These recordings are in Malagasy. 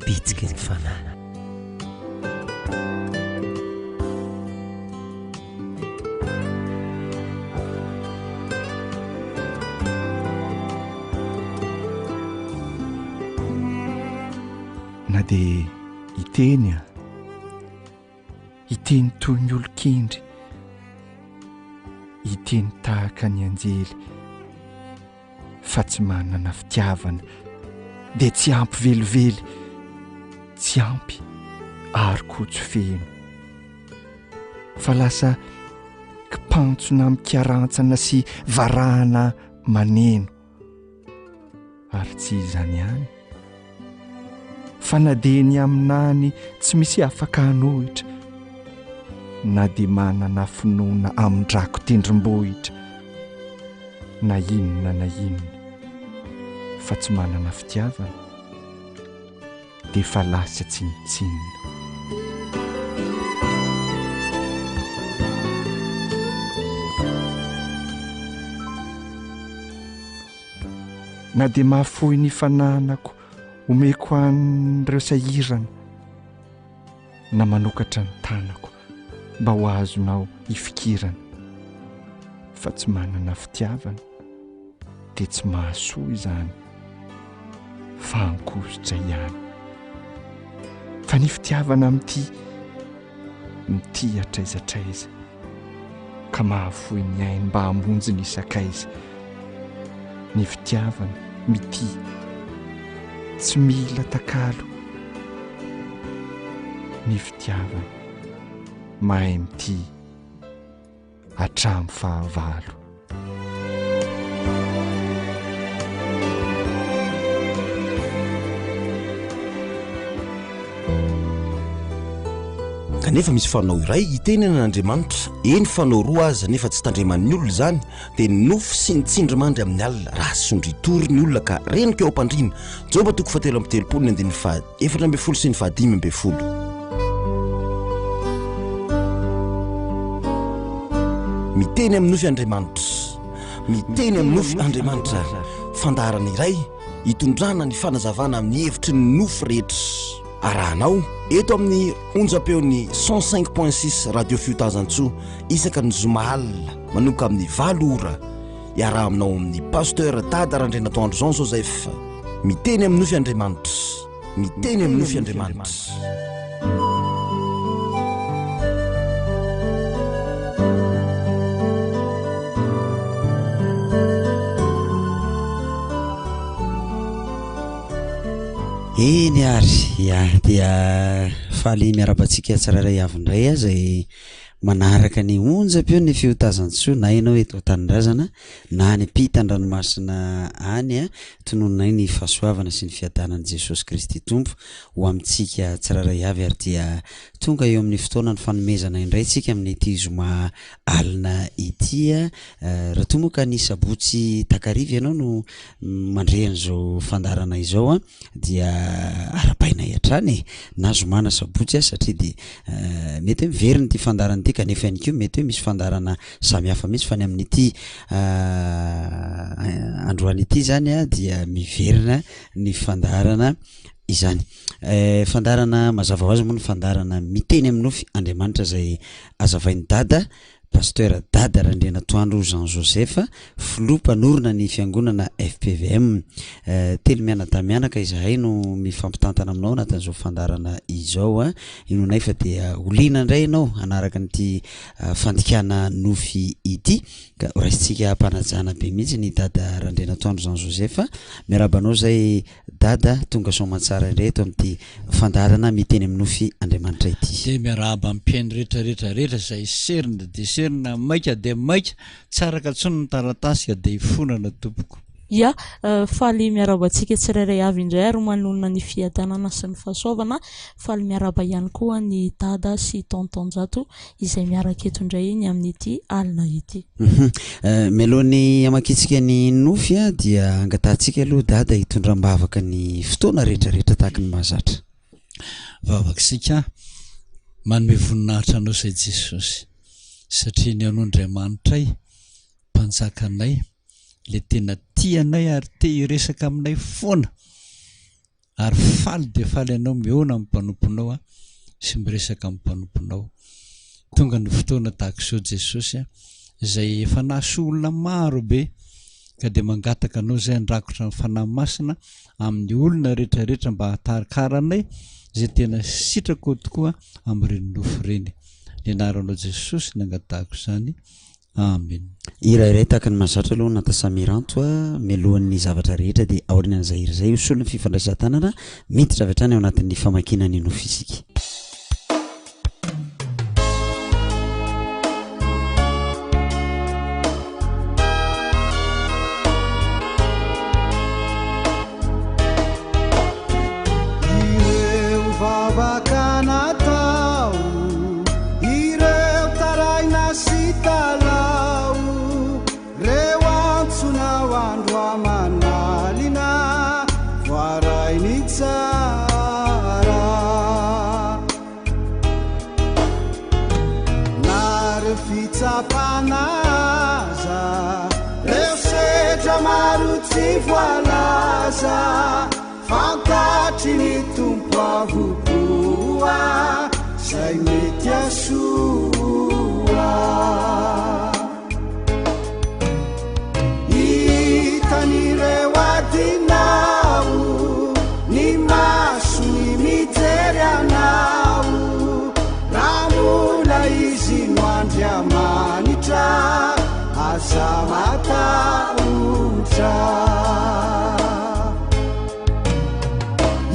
Bitsiky ny fanahy. Na dia hiteny aho, hiteny toy ny olon-kendry, hiteny tahaka ny anjely, fa tsy manana fitiavana dia tsy ampy velively, tsy ampy ary koa tsy feno. Fa lasa kipantsona mikarantsana sy varahana maneno. Ary tsy izany ihany, fa na dia ny haminany tsy misy afaka hanohitra, na dia manana finoana amin-drako tendrombohitra, na inona na inona, fa tsy manana fitiavana, dia efa lasa tsinontsinona. Na dia mahafoy ny fananako omeko an'ireo sahirana, na manokatra ny tanako mba ho azonao hifikirana, fa tsy manana fitiavana dia tsy mahasoa izany fa ankosotra ihany. Fa ny fitiavana mitia Mitia hatraiza hatraiza ka mahafoy ny ainy mba hamonjy ny sakaiza. Ny fitiavana mitia tsy mila takalo. Ny fitiavana mahay mitia hatramin'ny fahavalo. Kanefa misy fanao iray itenenana Andriamanitra, eny fanao roa aza nefa tsy tandreman'ny olona izany, dia ny nofy sy ny tsindrimandry amin'ny alina, raha sondritory ny olona ka renoka eo am-pandriana. Joba toko fahatelo amby telopolo ny andininy faha 14 sy ny faha 15. Miteny amin'ny nofy Andriamanitra. Miteny amin'ny nofy Andriamanitra. Fandaharana iray hitondrana ny fanazavana amin'ny hevitry ny nofy rehetra. Arahanao eto amin'ny onjam-peon'ny 105.6 Radio Fiotazantsoa isaka ny zoma alina manomboka amin'ny valo ora. Iaraha aminao amin'ny Pasteur Dada Randrianatoandro Jean Joseph. Miteny amin'ny nofy Andriamanitra. Miteny amin'ny nofy Andriamanitra. Eny ary, ya dia faly miarahaba antsika tsirairay avy indray aho izay manaraka ny onjam-peo ny fiotazan-tsoa na ianao eto an-tanindrazana na any ampitan-dranomasina any a, tonononay ny fahasoavana sy ny fiadanan'i Jesosy Kristy Tompo ho amintsika tsirairay avy ary dia tonga eo amin'ny fotoana ny fanomezana indray tsika amin'ity zoma alina ity a, raha toa moa ka ny sabotsy takariva ianao no mandre an'izao fandaharana izao a dia arahabainay hatrany e, na zoma na sabotsy aza satria dia mety hoe miverina ity fandaharana ity kanefa ihany koa mety hoe misy fandaharana samy hafa mihitsy fa ny amin'ity androany ity zany a dia miverina ny fandaharana izany. Fandaharana mazava ho azy moa ny fandaharana miteny amin'ny nofy Andriamanitra izay azavain'i Dada Pasteur Dada Randrianatoandro Jean Joseph, filoha mpanorina ny fiangonana fpvm. Telo mianadahy mianaka izahay no mifampitantana aminao anatin'izao fandaharana izao. Inoanay fa dia ho liana indray ianao hanaraka an'ity fandikana nofy ity ka ho raisintsika am-panajana be mihitsy ny Dada Randrianatoandro Jean Joseph. Miarahaba anao izay Dada, tonga soamantsara indray eto amin'ity fandaharana Miteny amin'ny Nofy Andriamanitra ity. Dia miarahaba ny mpihaino rehetra rehetra rehetra izay serina dia serina, maika dia maika, tsy araka intsony ny taratasy ka dia hifonana tompoko. Ya, faly miarahaba antsika tsirairay avy indray ary manonona ny fiadanana sy ny fahasoavana, faly miarahaba ihany koa an'i Dada sy Tonton Njato izay miaraka eto indray ny amin'ity alina ity. Hum. Mialohan'ny hamakiantsika ny nofy dia angatahantsika aloha Dada hitondra am-bavaka ny fotoana rehetra rehetra tahaka ny mahazatra. Vavaka isika, Manome voninahitra Anao izay Jesosy, satria ny Anao Andriamanitray, Mpanjakanay, ilay tena tia anay ary te hiresaka aminay foana. Ary faly dia faly Ianao mihaona amin'ny mpanomponao sy miresaka amin'ny mpanomponao. Tonga ny fotoana tahaka izao Jesosy a, izay efa nahasoa olona maro be, ka dia mangataka Anao izay handrakotra ny Fanahy Masina amin'ny olona rehetra rehetra mba hahatarikaranay izay tena sitrakao tokoa amin'ireny nofy ireny. Ny anaranao Jesosy no angatahako izany. Amen. Hira iray tahaka ny mahazatra aloha Natasa Miranto a, mialohan'ny zavatra rehetra dia aorianan'izay hira izay ho solon'ny fifandraisan-tanana miditra avy hatrany ao anatin'ny famakiana ny nofy isika. Ireo vavaka natao, ireo taraina sy talao, reo antsonao andro aman'alina, voarainy tsara. Na reo fitsapana aza, reo sedra maro tsy voalaza, fantatry ny Tompo avokoa zay mety hasoa. Hitan'ireo adinao ny masony mijery anao, raha mbola izy no Andriamanitra, aza matahotra.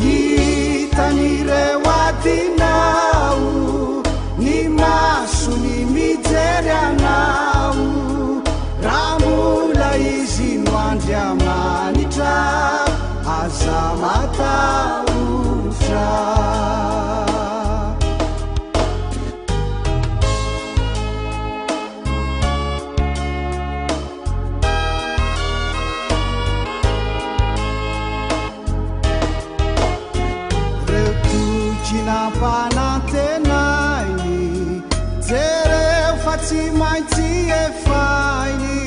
Hitan'ireo adinao ny masony mijery anao, raha mbola izy no Andriamanitra, aza matahotra. Reo toky nampanantenainy, jereo fa tsy maintsy efainy,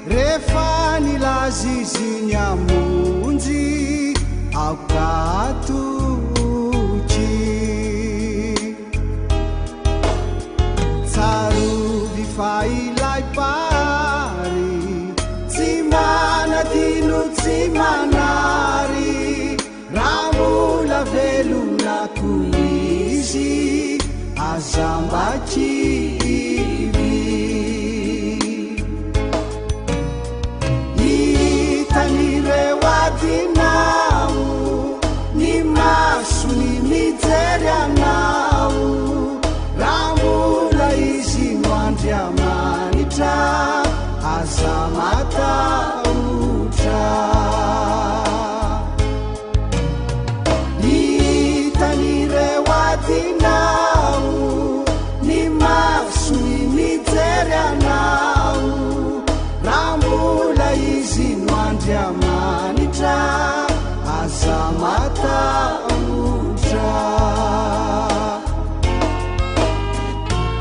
rehefa nilaza izy ny hamonjy, aoka hatoky. Tsarovy fa ilay Mpahary tsy manadino tsy manary raha mbola velona koa izy aza mba kivy. Hitan'ireo adinao ny masony mijery anao, raha mbola izy no Andriamanitra, aza matahotra. Hitan'ireo adinao ny masony mijery anao, raha mbola izy no Andriamanitra, aza matahotra.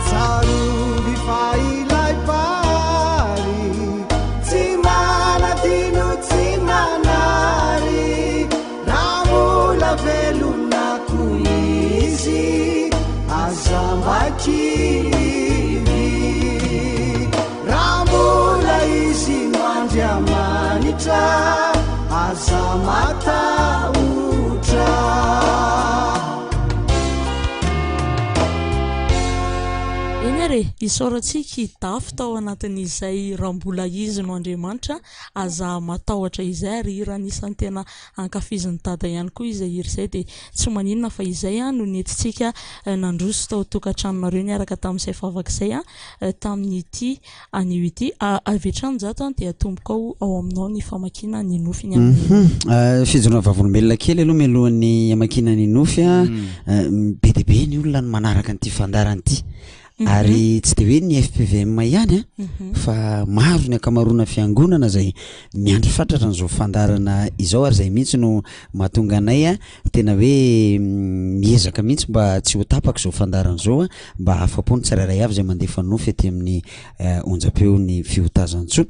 Tsarovy fa ilay Mpahary tsy manadino tsy manary, raha mbola velona koa izy, aza mba kivy. Raha mbola izy no Andriamanitra, aza matahotra. Eny ary e, isaorantsika i Dafy tao anatin'izay raha mbola izy no Andriamanitra, aza matahotra izay ary hira anisan'ny tena ankafizin'i Dada ihany koa izay hira izay dia tsy maninona fa izay no nentintsika nandroso tao tokantranonareo niaraka tamin'izay vavaka izay tamin'ity anio ity. Avy hatrany Njato dia atomboka ao ao aminao ny famakiana ny nofy ny amin'ny. Fijoroana vavolombelona kely aloha mialohan'ny hamakiana ny nofy a, be dia be ny olona no manaraka an'ity fandaharana ity. Ary tsy de hoe ny FPVM ihany a fa maro ny ankamaroana fiangonana zay miandry fatratra an'izao fandaharana izao ary zay mihitsy no mahatonga anay a tena hoe miezaka mihitsy mba tsy ho tapaka izao fandaharana izao a mba hahafapo ny tsirairay avy zay mandefa nofy aty amin'ny onjam-peon'ny fiotazan-tsoa.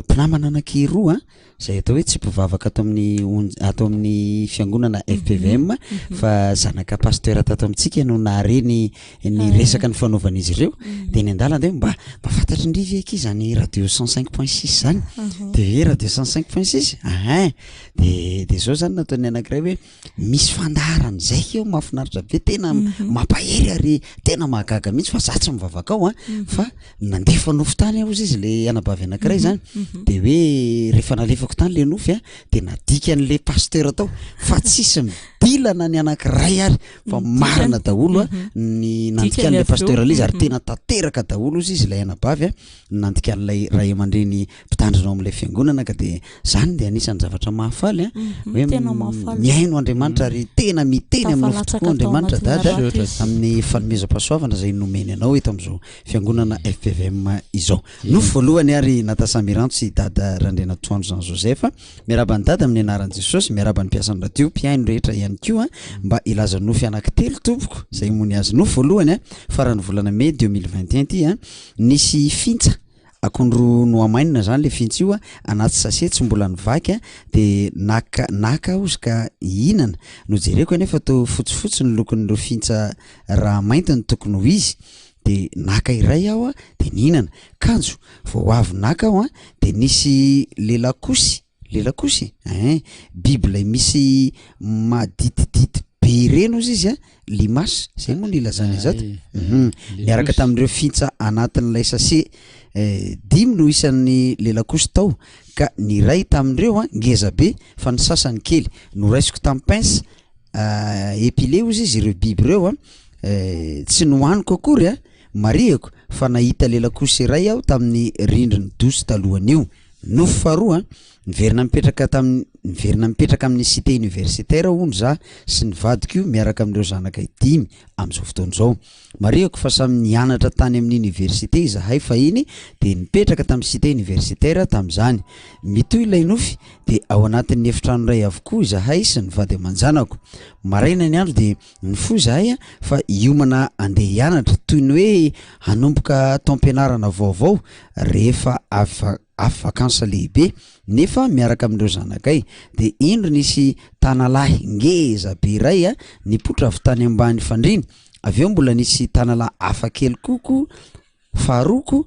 Mpinamana anankiroa izay atao hoe tsy mpivavaka ato amin'ny onj- ato amin'ny fiangonana FPVM fa zanaka pasteur tato amintsika no nahare ny ny resaka nifanaovan'izy ireo de ny an-dalana de hoe mba mba fantatry ndry ve akia zany radio 105.6 zany de hoe radio 105.6 ahin de de zao zany nataon'ny anankiray hoe misy fandaharana zay eo mahafinaritra be tena mampahery ary tena mahagaga mihitsy fa za tsy mivavaka ao a fa nandefa nofy tany aho ozy izy le anabavy anankiray zany de hoe rehefa nalefako tany le nofy a de nadikan'le pasteur tao fa tsisy midilana ny anankiray ary fa marina daholo a ny nandikan'le pasteur le izy ary tena tanteraka daholo ozy izy ilay anabavy a nandikan'ilay ray aman-dreny mpitandrina ao amin'ilay fiangonana ka de zany de anisan'ny zavatra mahafaly a hoe Tena mahafaly. mihaino Andriamanitra ary tena miteny amin'ny nofo Tafalatsaka tokoa tao Andriamanitra anatin'ny dada harato izy. amin'ny fanomezam-pahasoavana izay nomeny anao eto amin'izao fiangonana FPVM izao. Nofo voalohany ary Natasa Miranto sy Dada Randrianatoandro Jean Joseph. Miarahaba an'i Dada amin'ny anaran'i Jesosy, miarahaba ny mpiasan'ny radio, mpihaino rehetra ihany koa mba hilaza nofy anankitelo tompoko izay mony azy. Nofy voalohany a, faran'ny volana mey 2021 ity a, nisy fintsa akondro nohamainina zany le fintsa io a, anaty sachet tsy mbola nivaky a, de naka naka aho izy ka hihinana, nojereko anefa toa fotsifotsy ny lokon'ireo fintsa raha mainty no tokony ho izy, de naka iray aho a de nihinana, kanjo vao avy naka aho a de nisy lelakosy, lelakosy? Ein, biby lay misy maditidity be ireny ozy izy a, limace, zay moa no ilazana izato, hum, niaraka tamin'ireo fintsa anatin'ilay sachet dimy no isan'ny lelakosy tao ka ny iray tamin'ireo a ngeza be fa ny sasany kely, noraisiko tamin'ny pince épilé ozy izy ireo biby ireo a, tsy nohaniko akory a, marihiko fa nahita lelakosy iray aho tamin'ny rindrin'ny douche talohan'io. Nofy faharoa, niverina nipetraka tamin'ny niverina mipetraka amin'ny cité universitaire hono za sy ny vadiko miaraka amin'ireo zanakay dimy amin'izao fotoana izao. Marihiko fa samy nianatra tany amin'ny université izahay fahiny dia nipetraka tamin'ny cité universitaire tamin'izany. Mitohy ilay nofy dia ao anatin'ny efitrano iray avokoa izahay sy ny vady aman-janako. Maraina ny andro dia Nifoha izahay fa hiomana handeha hianatra, toy ny hoe hanomboka taom-pianarana vaovao rehefa avy avy vacances lehibe, nefa miaraka amin'ireo zanakay. Dia indro nisy tanalahy ngeza be iray nipoitra avy tany ambany fandriana, avy eo mbola nisy tanalahy hafa kely kokoa faharoa koa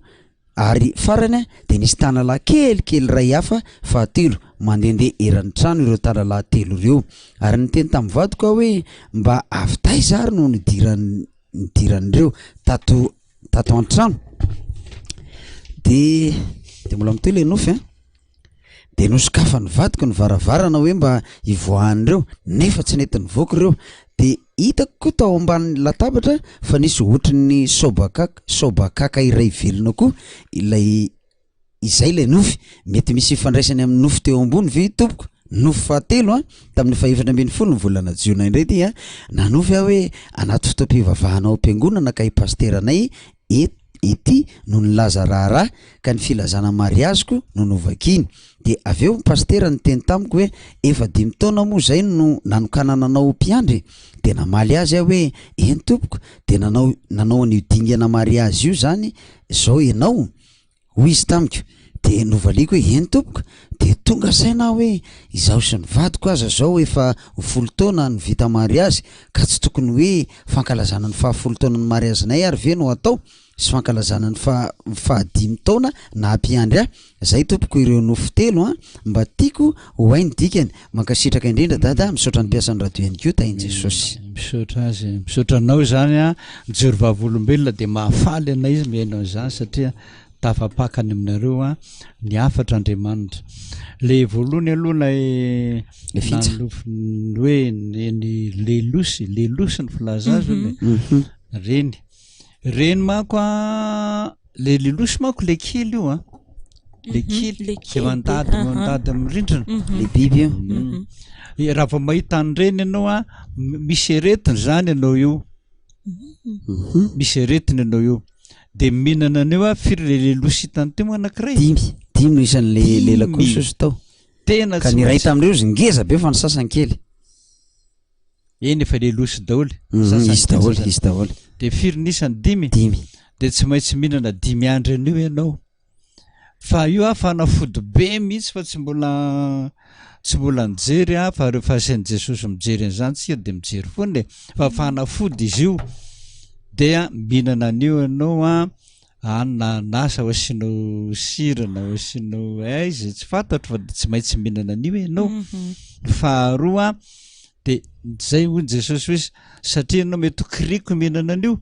ary farany dia nisy tanalahy kelikely iray hafa fahatelo mandehandeha eran'ny trano ireo tanalahy telo ireo ary niteny tamin'ny vadiko aho hoe mba avy taiza ary no nidiran- nidiran'ireo tato tato an-trano de de mbola mitohy ilay nofy an De nosokafan'ny vadiko ny varavarana hoe mba hivoahan'ireo nefa tsy nety nivoaka ireo. De hitako koa tao ambany latabatra fa nisy ohatrin'ny saobakaka saobakaka iray velona koa ilay izay ilay nofy. Mety misy ifandraisany amin'ny nofy teo ambony ve io tompoko? Nofy fahatelo an, tamin'ny fahefatra 14 ny volana jiona indray ity an, nanofy aho hoe anaty fotoam-pivavahana ao am-piangonana ka i pasiteranay et ity no nilaza raharaha ka ny filazana mariaziko no novakiany de avy eo ny pasitera niteny tamiko hoe efa dimy taona moa zay no nanokanana anao ho mpiandry de namaly azy aho hoe eny tompoko de nanao nanao an'io dingana mariazy io zany zao ianao hoy izy tamiko de novaliako hoe eny tompoko de tonga saina aho hoe izaho sy ny vadiko aza zao efa ho folo taona no vita mariazy ka tsy tokony hoe fankalazana ny fahafolo taonan'ny mariazinay ary ve no atao sy fankalazana ny faha fahadimy taona naha mpiandry ahy zay tompoko ireo nofy telo an mba tiako ho hay ny dikany mankasitraka indrindra dada misaotra ny mpiasan'ny radio ihany koa tahin'i Jesosy. Misaotra azy, misaotra anao izany an, mijoro vavolombelona dia mahafaly anay izy mihaino an'izany satria tafapaka any aminareo an ny hafatra Andriamanitra. Le voalohany aloha ilay Le fintsa. nanofy ny hoe ny ny lelosy, lelosy ny filaza azy hono e. Reny. Reny manko an, le lelosy manko le kely io an. Le kely, le le kely be, mandady aha. mandady amin'ny rindrina. Le biby io. Eh, Raha vao mahita an'ireny ianao an, misy aretina izany ianao io. Misy aretina ianao eo. Dia mihinana an'io a, firy le lelosy hitany teo moa anankiray? Dimy. Dimy no isan'le lelakoso izy tao. Tena Ka ny iray tamin'ireo izy ngeza be fa ny sasany kely. Eny efa lelosy daholo. Mhm, izy daholo, izy daholo. Dia firy ny isany? Dimy? Dimy. Dia tsy maintsy mihinana dimy andro an'io ianao. Fa io ah fanafody be mihitsy fa tsy mbola tsy mbola nijery ah fa rehefa asain'i Jesosy mijery an'izany tsika dia mijery foana e. Fa fanafody izy io dia mihinana an'io ianao an, anona anasa ho asianao sira na ho asianao aiza tsy fantatro fa tsy maintsy mihinana an'io ianao. Faharoa dia zay hoy Jesosy hoe satria ianao mety ho kiriko mihinana an'io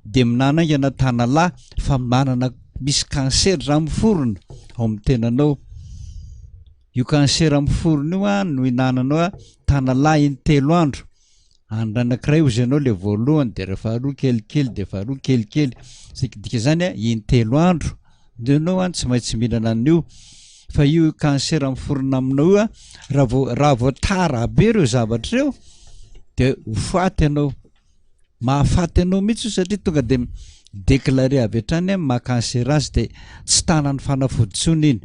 dia minanaingana tanalahy fa manana misy cancer raha miforona ao amin'ny tenanao. Io cancer miforona io an no hinananao an tanalahy intelo andro. Andro anankiray hozy ianao le voalohany dia rehefa faharoa kelikely dia faharoa kelikely. Saika dika izany an intelo andro dia ianao an tsy maintsy mihinana an'io. Fa io cancer miforona aminao io an raha vao raha vao tara be ireo zavatra ireo dia ho faty ianao. Mahafaty anao mihitsy io satria tonga dia mi-declarer avy hatrany amin'ny maha cancer azy dia tsy tanan'ny fanafody intsony iny.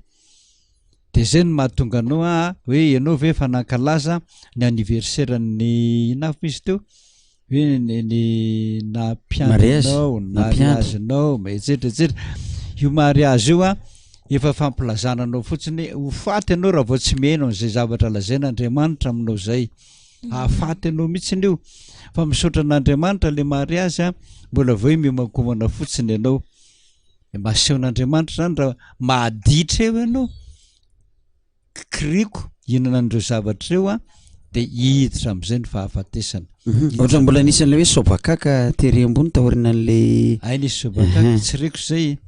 Dia izay no mahatonga anao aa hoe ianao ve efa nankalaza ny anniversaire-n'ny inona avy moa izy teo? Hoe ny ny naha mpiandry anao, ny mariage-nao, etsetra etsetra. Io mariage io an, efa fampilazana anao fotsiny hoe ho faty ianao raha vao tsy mihaino an'izay zavatra lazain'Andriamanitra aminao izay. Hahafaty anao mihitsiny io. Fa misaotra an'Andriamanitra le mariazy a, mbola vao hoe miomankomana fotsiny ianao. De mba asehon'Andriamanitra zany raha mahaditra eo ianao, kiriko hihinana an'ireo zavatra ireo a, de hiditra am'izay ny fahafatesana. Mhm. Ohatra mbola anisan'ilay hoe sobakaka tery ambony taorianan'le Ay nisy sobakaka, tsy reko zay.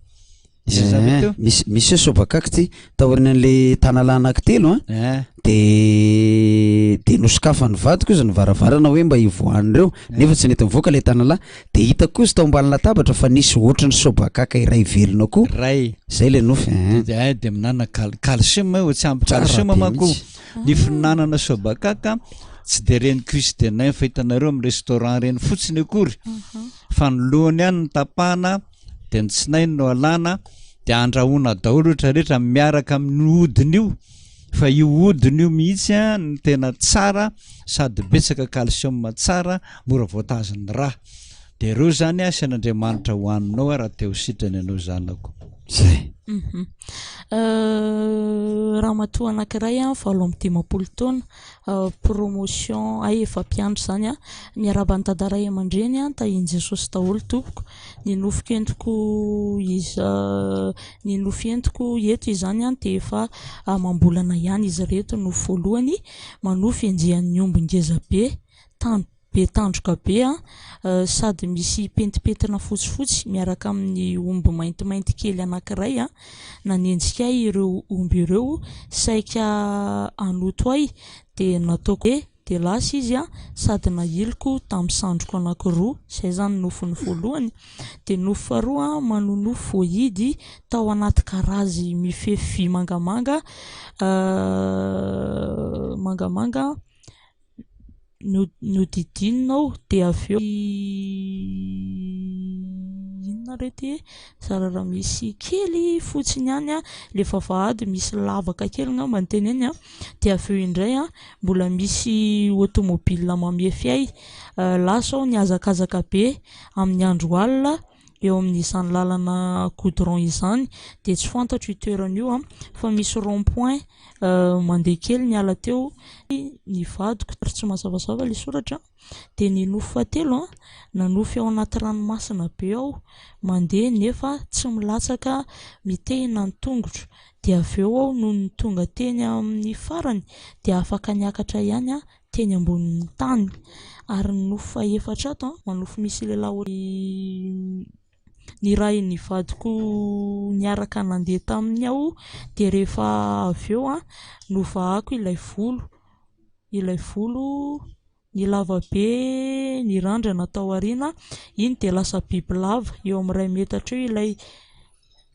Nisy Eh, zavatra teo? misy misy hoe sobakaka ty taorianan'le tanalahy anankitelo an Eh. de de nosokafan'ny vadiko izy ny varavarana hoe mba hivoahan'ireo nefa tsy nety nivoaka le tanalahy de hitako koa izy tao ambany latabatra fa nisy ohatran'ny sobakaka iray velona koa Ray. zay le nofy eh. De eh, de mihinana cal- calcium io, tsy ampy Tsara calcium be manko. mihitsy. Ny fihinanana sobakaka tsy de reny cuisse de nymphe hitanareo amin'ny restaurant reny fotsiny akory fa ny lohany ihany no tapahana de ny tsinainy no alana de andrahoana daholo rehetra rehetra miaraka amin'ny hodiny io fa io hodiny io mihitsy a no tena tsara sady betsaka calcium tsara mora voatazin'ny rà de ireo zany asian'Andriamanitra hohaninao a raha te ho sitrana ianao zanako. Zay. Mhm. Ramatoa anankiray a, 58 taona, promotion hay efa mpiandry izany a, miarahaba an'i Dada ray aman-dreny a, tahian'i Jesosy daholo tompoko, ny nofiko entiko iza ny nofy entiko eto izany a dia efa amam-bolana ihany izy ireto no voalohany manofy enjehan'ny omby ngeza be tan- be tandroka be a, sady misy pentimpentina fotsifotsy miaraka amin'ny omby maintimainty kely anankiray a, nanenjika ahy ireo omby ireo saika hanoto ahy dia nataoko hoe dia lasa izy a, sady nahiliko tamin'ny sandriko anankiroa, izay izany nofiny voalohany, dia nofy faharoa manonofy voahidy tao anaty garazy mifefy vy mangamanga mangamanga. Nodidinina aho dia avy eo inona re ty e? Zara raha misy kely fotsiny ihany an, ilay vavahady misy lavaka kely angamba no teneniny an, dia avy eo indray an mbola misy automobile mamefy ahy, lasa aho nihazakazaka be amin'ny andro alina eo amin'izany lalana goudron izany dia tsy fantatro io toerana io an fa misy rond point mandeha kely niala teo ny vadiko ary tsy mazavazava ilay soratra dia ny nofy fahatelo an, nanofy ao anaty ranomasina be aho mandeha nefa tsy milatsaka mitehina ny tongotro dia avy eo aho nony tonga teny amin'ny farany dia afaka niakatra ihany aho teny ambonin'ny tany ary ny nofy fahefatra ato an, manofy misy lehilahy nirahin'ny vadiko niaraka nandeha taminy aho dia rehefa avy eo an, novahako ilay volo, ilay volo nilava be nirandrana tao aoriana, iny dia lasa bibilava eo amin'ny iray metatra eo ilay.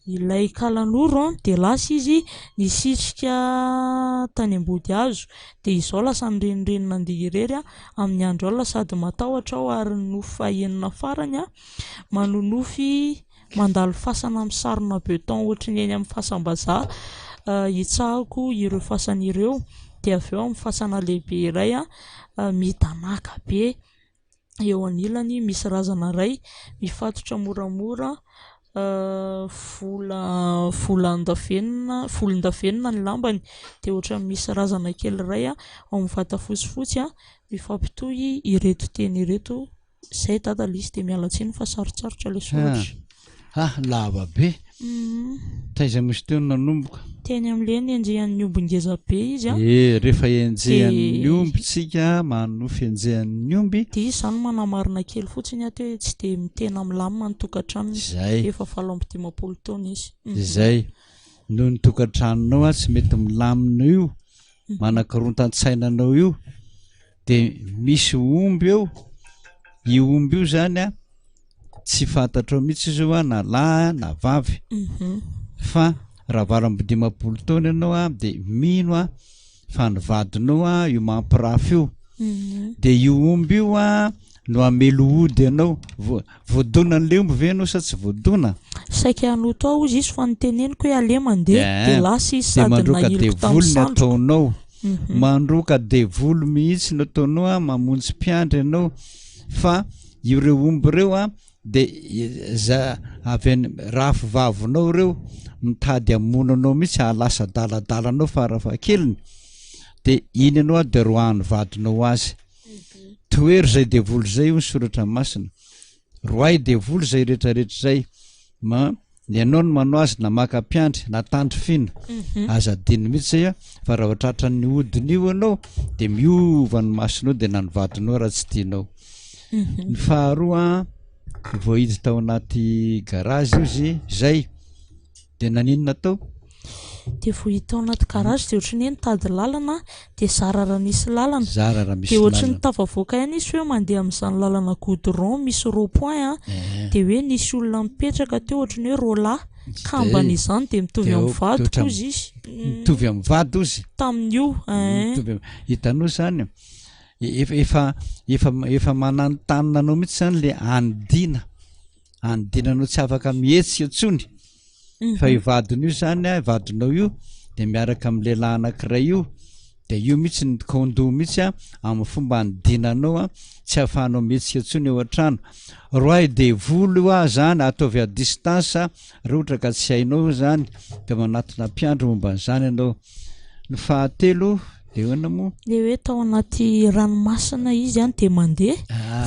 Ilay kalanoro dia lasa izy nisitrika tany ambody hazo dia izao lasa nirenireny nandeha irery amin'ny andro alina sady matahotra aho ary ny nofy fahenina farany manonofy mandalo fasana misarona beton ohatry ny eny amin'ny fasam-bazaha hitsahako ireo fasana ireo dia avy eo amin'ny fasana lehibe iray mitanaka be Eo anilany misy razana iray mifatotra moramora vola volan-davenona volon-davenona ny lambany dia ohatran'ny misy razana kely iray ao amin'ny vata fotsifotsy mifampitohy ireto teny ireto. Izay dada ilay izy dia miala tsiny fa sarotsarotra ilay soratra. Ha, lava be. Taiza misy teo no nanomboka? Teny amin'ilay nenjehan'ny omby ngeza be izy an. Eh, rehefa enjehan'ny omby tsika, manonofy enjehan'ny omby. Dia izy izany manamarina kely fotsiny ato hoe tsy dia tena milamina ny tokantranony. Izay. Efa 58 taona izy. Izay. Noho ny tokantranonao an, tsy mety milamina io, manakorontan-tsaina anao io, dia misy omby eo, io omby io izany an, tsy fantatrao mihitsy izy io na lahy na vavy mhm. fa raha 58 taona ianao a dia mino a fa ny vadinao a io mampirafy io mhm. dia io omby io a no hamelo ody anao voadona an'le omby ve ianao sa tsy voadona saika hanoto aho izy izy fa niteneniko hoe ale mandeha dia lasa izy sady mandroaka devoly ny ataonao mhm. mandroaka devoly mihitsy ny ataonao a mamonjy mpiandry ianao fa Ireo omby ireo an de za avy any rafy vavinao ireo mitady hamono anao mihitsy hahalasa adaladala anao farafahakeliny de iny ianao an de roahan'ny vadinao azy. Tohero izay devoly izay hoy ny soratra masina. Roahy devoly izay rehetrarehetra izay. Ma Ny anao no manao azy na maka mpiandry na tandrifina. Mhm. Aza adino mihitsy zay a, fa raha vao tratran'ny hodiny io ianao de miova ny masonao de na ny vadinao raha tsy tianao. Mhm. Ny faharoa a, voahidy tao anaty garazy io izy zay de naninona tao? Dia voahidy tao anaty garage dia ohatran'ny hoe nitady lalana dia zara raha nisy lalana. Zara raha misy Dia ohatran'ny lalana. tafavoaka ihany izy hoe mandeha amin'izany lalana goudron misy rond point an, Eh. dia hoe nisy olona mipetraka teo ohatran'ny hoe roalahy, kambana Dia izany dia mitovy dia amin'ny ao- vadiko ohatran'ny hozy izy. mitovy amin'ny vady hozy. Tamin'io, eh. Mitovy am- hitanao izany efa efa efa efa mananontanona anao mihitsy izany le anidina. Anidina anao tsy afaka mihetsika intsony. Fa io vadiny io zany a, vadinao io de miaraka amin'ny lehilahy anankiray io, de io mihitsy ny kaondoha mihitsy a, amin'ny fomba anidinanao a, tsy ahafahanao mihetsika intsony eo an-trano. Roahy devoly hoa zany, ataovy à distance raha ohatra ka tsy hainao zany, de manatona mpiandry momba an'izany ianao. Ny fahatelo de ahoana moa? Le hoe tao anaty ranomasina izy an de mandeha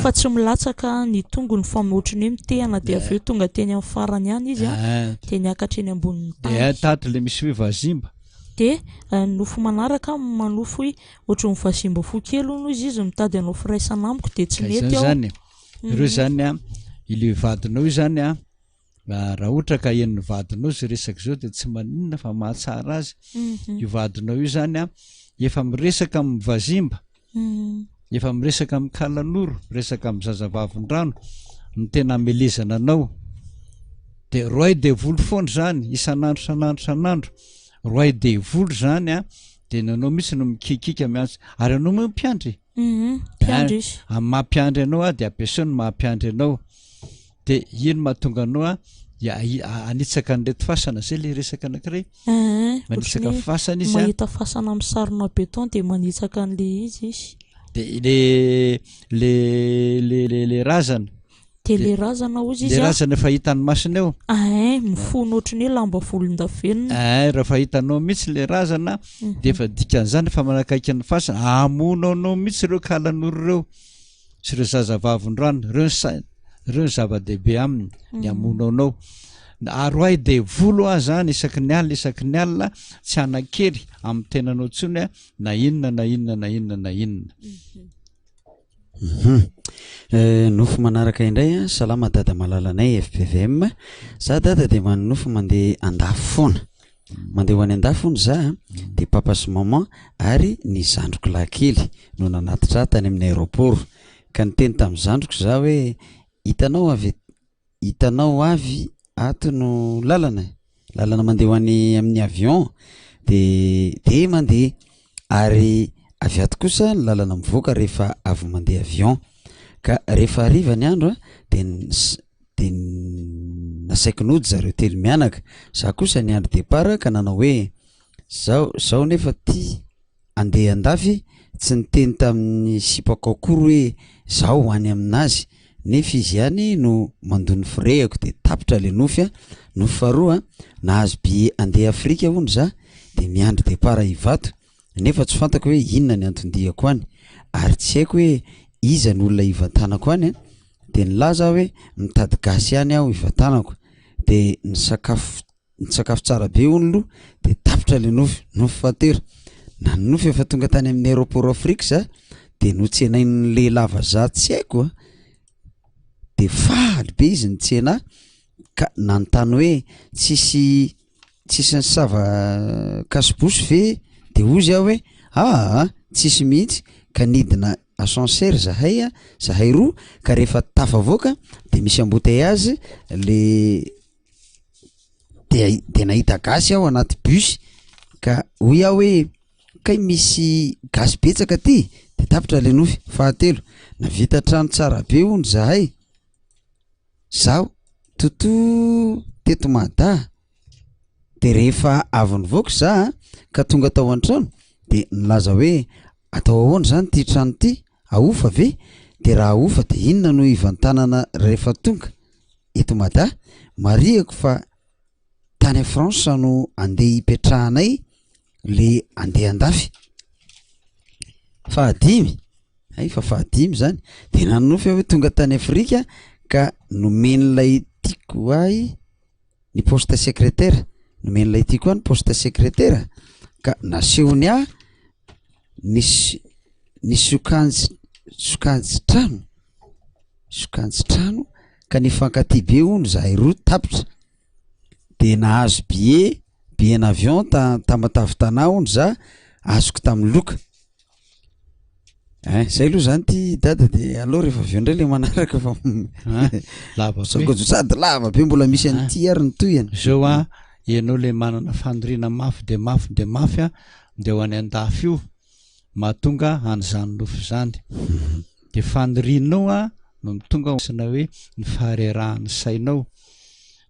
fa tsy milatsaka ny tongony fa ohatran'ny hoe mitehana de avy eo tonga teny amin'ny farany ihany izy an de niakatra eny ambonin'ny tany. De tato le misy hoe vazimba. De ny nofy manaraka manofy hoe ohatran'ny vazimba fo kely hono izy izy mitady hanao firaisana amiko de tsy Ka mety izao aho. zany e, ireo zany an, ilay vadinao io zany an, Raha ohatra ka henon'ny vadinao izao resaka izao dia tsy maninona fa mahatsara azy. Io vadinao io zany an, efa miresaka amin'ny vazimba, efa miresaka amin'ny kalanoro, miresaka amin'ny zazavavindrano no tena amelezana anao. Dia roay devoly foana izany isan'andro isan'andro isan'andro. Roay devoly izany an, dia ny anao mihitsy no mikiakiaka miantso. Ary ianao moa mpiandry? Mpiandry izy. Amin'ny maha mpiandry anao an, dia ampiasao ny maha mpiandry anao. De ino mahatonga anao a hanitsaka an'ireto fasana zay le resaka anankiray Eeh, manitsaka ohatran'ny hoe fasana izy a mahita fasana amin'ny sarona béton dia manitsaka an'le izy izy. De le le le le le razana De le razana hozy le izy a. razana efa hitan'ny masony eo Ain, mifono ohatran'ny hoe lamba volondavenona. Ain, raha efa hitanao mihitsy le razana de efa dikan'izany efa manakaiky ny fasana, hamono anao mihitsy ireo kalanoro ireo. sy ireo zazavavin-drano, ireo ny saina, ireo ny zava-dehibe aminy, ny hamono anao. Ary ho ahy devoly hoa zany isaky ny alina isaky ny alina tsy hanan-kery amin'ny tenanao intsony na inona na inona na inona na inona. Mhm. Eh, nofy manaraka indray a, salama dada malalanay FPVM. Za dada dia manonofy mandeha andafy foana. Mandeha ho any andafy hono za dia papa sy maman ary ny zandriko lahy kely no nanatitra ahy tany amin'ny aéroport ka niteny tamin'ny zandriko za hoe hitanao avy hitanao avy ato no lalana e? Lalana mandeha ho any amin'ny avion de de mandeha ary avy ato kosa ny lalana mivoaka rehefa avy mandeha avion ka rehefa hariva ny andro a de de nasaiko nody zareo telo mianaka, za kosa niandry départ ka nanao hoe zaho zaho nefa ty andeha andafy tsy niteny tamin'ny sipako akory hoe zaho ho any aminazy nefa izy ihany no mandoa ny frais-ako de tapitra le nofy a, nofy faharoa nahazo billet andeha Afrika hono za de miandry départ Ivato nefa tsy fantako hoe inona ny anton-diako any ary tsy haiko hoe iza ny olona hivantanako any a, de nilaza aho hoe mitady gasy ihany aho hivantanako de nisakafo Nisakafo tsara be hono aloha de tapitra le nofy, nofy fahatelo, nanonofy efa tonga tany amin'ny aéroport Afrique za de notsenain'ny lehilahy vazaha tsy haiko a, de faly be izy nitsena ahy ka nanontany hoe tsisy tsisy nisava cache-bouche ve? De hozy aho hoe aa tsisy mihitsy ka nidina ascenseur zahay a, zahay roa ka rehefa tafavoaka de misy embouteillage le de de nahita gasy aho anaty bus ka hoy aho hoe kay misy gasy betsaka aty de tapitra le nofy. Fahatelo, navita trano tsara be hono zahay, zaho toto teto Mada, de rehefa avy nivoaka za ka tonga tao an-trano de nilaza hoe atao ahoana zany ty trano ty, ahofa ve? De raha ahofa de inona no hivantanana rehefa tonga? eto Mada, marihiko fa tany France no andeha hipetrahanay le andeha andafy, fahadimy, hay fa fahadimy zany, de nanonofy aho hoe tonga tany Afrika ka nomen'ilay tiako ahy ny poste secrétaire, nomen'ilay tiako ahy ny poste secrétaire ka nasehony ahy nisy ny sokanjy sokajy trano sokajy trano ka nifankatia be hono zahay roa tapitra de nahazo billet billet n'avion ta- Tamatave Tana hono za azoko tamin'ny loka, ein zay aloha zany ty dada de aleo rehefa avy eo ndray le manaraka fa Lava be. Sao sady lava be mbola misy an'ity ary ny tohiny. Zao an, ianao le manana faniriana mafy de mafy de mafy an, de ho any an-dafy io mahatonga an'izany nofy izany. De fanirianao an no mitonga na hoe ny faharerahan'ny sainao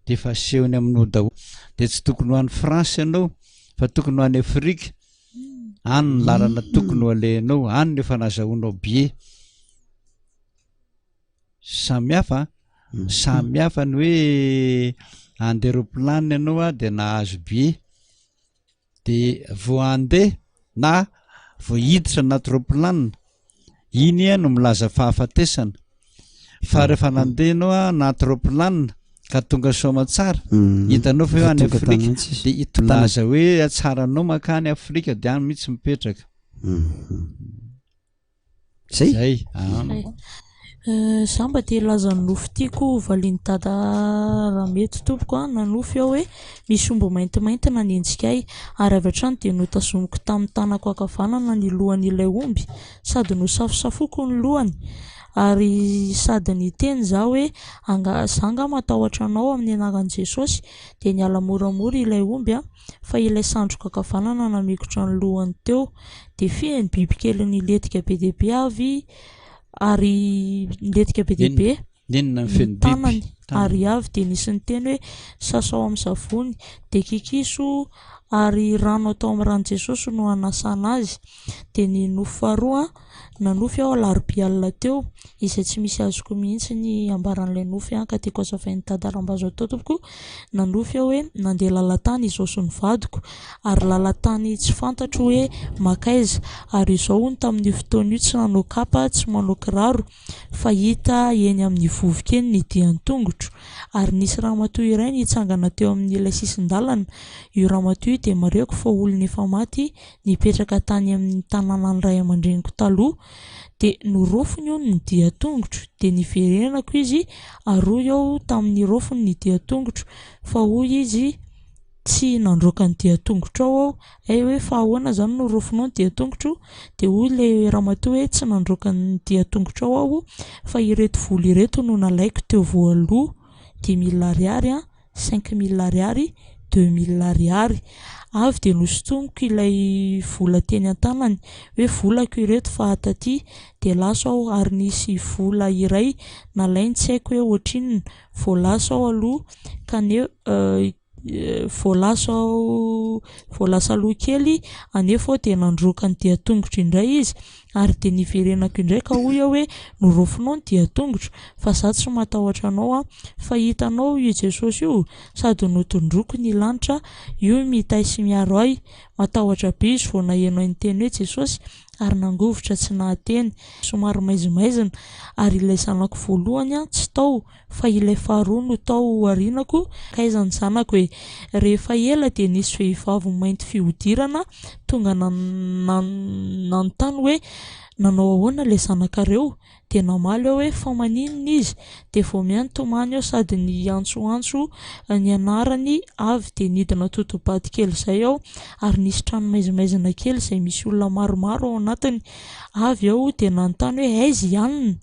de efa asehony aminao daholo. De tsy tokony ho any France ianao fa tokony ho any Afrika, any ny lalana tokony ho alehanao, any no efa nazahoanao billet. Samy hafa an, samy hafa ny hoe andeha roplanina ianao an de nahazo billet. De vao handeha na vao hiditra anaty roplanina, iny no milaza fahafatesana. Fa rehefa nandeha ianao anaty roplanina ka tonga soa aman-tsara, hitanao fa hoe any Afrika, de hito- milaza hoe tsara anao mankany Afrika de any mihitsy mipetraka. Zay? Zay, ah. Zay. Euh, za mba te hilaza ny nofy tiako valian'i dada raha mety tompoko a, nanofy aho hoe misy omby maintimainty nanenjika ahy ary avy hatrany dia notazomiko tamin'ny tanako ankavanana ny lohan'ilay omby sady nosafosafoko ny lohany ary sady niteny za hoe anga za nga matahotra anao amin'ny anaran'i Jesosy dia niala moramora ilay omby a fa ilay sandriko ankavanana namikotra ny lohany teo dia feno bibikely nilentika be dia be avy ary nilentika be dia be Nenina ny ny feno biby. tanany ary avy dia nisy niteny hoe sasao amin'ny savony dia kikiso ary rano atao amin'ny ran'i Jesosy no hanasana azy dia ny nofy faharoa Nanofy aho alarobia alina teo, izay tsy misy azoko mihitsy ny ambaran'ilay nofy an, ka tiako hazavain'i Dada raha mba azo atao tompoko, nanofy aho hoe nandeha lalan-tany izao sy ny vadiko, ary lalan-tany tsy fantatro hoe mankaiza, ary izao hono tamin'io fotoana io tsy nanao kapa, tsy manao kiraro, fa hita eny amin'ny vovoka eny ny dian-tongotro, ary nisy ramatoa iray nitsangana teo amin'ilay sisin-dalana, io ramatoa io dia marihiko fa olona efa maty nipetraka tany amin'ny tanànan'ny ray aman-dreniko taloha, dia norofiny hono ny dian-tongotro, dia niverenako izy ary hoy aho tamin'ny nirofiny ny dian-tongotro, fa hoy izy tsy nandroaka ny dian-tongotrao aho, hay hoe fa ahoana izany no rofinao ny dian-tongotro? dia hoy ilay ramatoa hoe tsy nandroaka ny dian-tongotrao aho fa ireto vola ireto no nalaiko teo voaloha, dix mille ariary an, cinq mille ariary. 2000 ariary. Avy dia nosintomiko ilay vola teny an-tanany hoe volako ireto fa taty dia lasa aho ary nisy vola iray nalainy tsy haiko hoe ohatrinona vao lasa aho aloha kane vao lasa aho vao lasa aloha kely anefa aho dia nandroaka ny dian-tongotro indray izy ary dia niverenako indray ka hoy aho hoe norofinao ny dian-tongotro fa za tsy matahotra anao aho fa hitanao io Jesosy io sady notondroiko ny lanitra io mitahy sy miaro ahy matahotra be izy vao naheno ahy niteny hoe Jesosy ary nangovitra tsy nahateny somary maizimaizina ary ilay zanako voalohany tsy tao fa ilay faharoa no tao aorianako, k'aiza ny zanako e? Rehefa ela dia nisy vehivavy mainty fihodirana tonga nanontany hoe nanao ahoana ilay zanakareo? Dia namaly aho hoe fa maninona izy? Dia vao miha nitomany aho sady niantsoantso ny anarany avy dia nidina totohobady kely izay aho ary nisy trano maizimaizina kely izay misy olona maromaro ao anatiny. Avy aho dia nanontany hoe aiza i anona?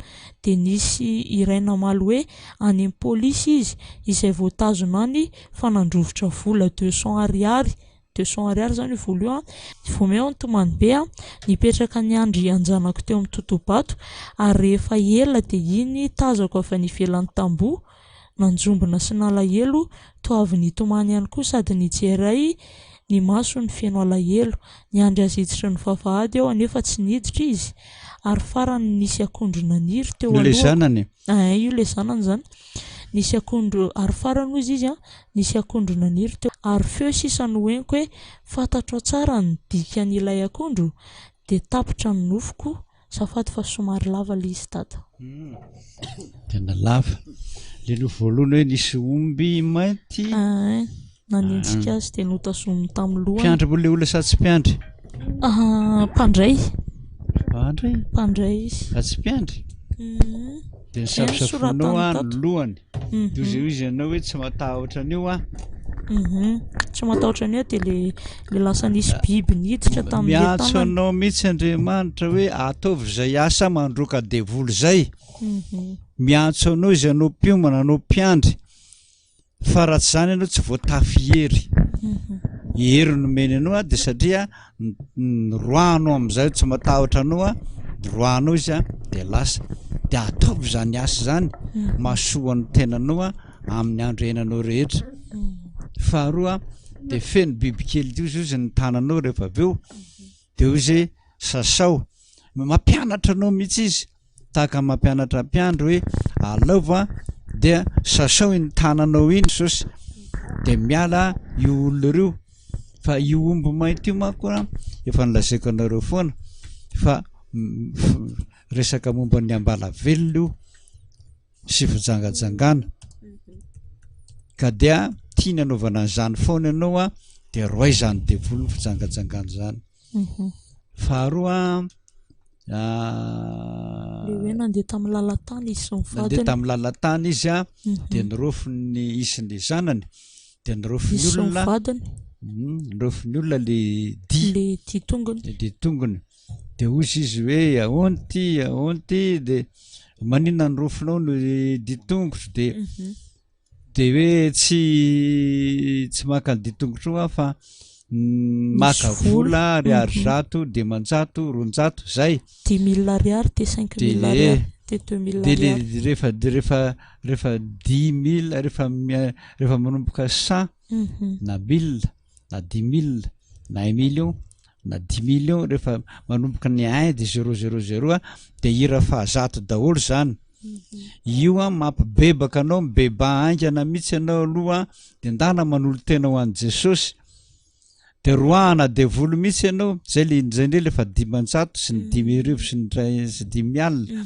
Dia nisy iray namaly hoe any amin'ny polisy izy, izay voatazona any fa nandrovitra vola deux cents ariary, deux cents ariary izany io vola io an, vao may aho nitomany be an, nipetraka niandry an-janako teo amin'ny totoha-bato ary rehefa ela dia iny tazako avy any ivelan'ny tamboho, nanjombona sy nalahelo, toa avy nitomany ihany koa sady nijery ahy ny masony feno alahelo. Niandry azy hiditra ny vavahady aho anefa tsy niditra izy ary farany nisy akondro naniry teo Io le alohako. zanany? Ein, io le zanany zany. Nisy akondro ary farany hozy izy an, nisy akondro naniry teo ary feo sisa no henoko hoe fantatrao tsara ny dikan'ilay akondro? Dia tapitra ny nofiko Azafady fa somary lava le izy dada. Tena lava. Le nofy voalohany hoe nisy omby mainty. Ein, nanenjika azy dia notazominy tamin'ny lohany. Mpiandry moa le olona sa tsy mpiandry? Ah, mpandray. Mpandray? Mpandray izy. Fa tsy mpiandry? Mhm. Dia Zay no nisafosafonao soratany ny tato. lohany. Mhm. Dia hoy izy ianao hoe tsy matahotra an'io aho. Mhm. Tsy matahotra an'io dia le le lasa nisy biby niditra tamin'le Miantso tanana. anao mihitsy Andriamanitra hoe ataovy izay asa mandroaka devoly izay. Mhm. Miantso anao izy anao mpiomana, anao mpiandry. Fa raha tsy izany ianao tsy voatafy hery. Hery nomeny anao a dia satria roahanao amin'izay tsy matahotra anao a, roahanao izy a dia lasa. Dia ataovy izany asa izany mahasoa ny tenanao a amin'ny andro iainanao rehetra. Faharoa dia feno bibikely ity ozy ozy ny tananao rehefa avy eo dia ozy hoe sasao. Mampianatra anao mihitsy izy tahaka ny mampianatra mpiandry hoe alaova dia sasao iny tananao iny sosy dia miala io olona ireo fa io omby mainty io manko a efa nolazaiko anareo foana fa resaka momba ny ambalavelona io sy fijangajangana ka dia tiany anaovana an'izany foana ianao a dia roay izany devoly ny fijangajangana izany Mhm. Faharoa Le hoe nandeha tamin'ny lalan-tany izy sy ny nandeha vadiny. tamin'ny lalan-tany izy a Mhm. dia niraofin'ny isin'ny zanany dia niraofin'ny Izy sy ny olona vadiny. Niraofin'ny olona le dia Le dia tongony. Le dia tongony. Dia hozy izy hoe ahoana ity ahoana ity dia maninona ny rofinao no dia tongotro dia Mhm. Dia hoe tsy tsy maka ny dian-tongotro aho fa maka vola ariary mhm. zato, dimanjato, roanjato, zay. Dix mille ariary, dia cinq mille ariary, dia deux mille ariary. Dia rehefa dia rehefa rehefa dix mille rehefa rehefa manomboka cent mhm. na mille na dix mille na un million na dix millions rehefa manomboka ny un de zéro zéro zéro a de hira fahazato daholo zany io a mampibebaka anao mibebaha haingana mihitsy ianao aloha de ndana manolo-tena ho an'i Jesosy de roahana devoly mihitsy ianao zay le zay indray le fa 500 sy ny 5000 sy ny ray sy dimy alina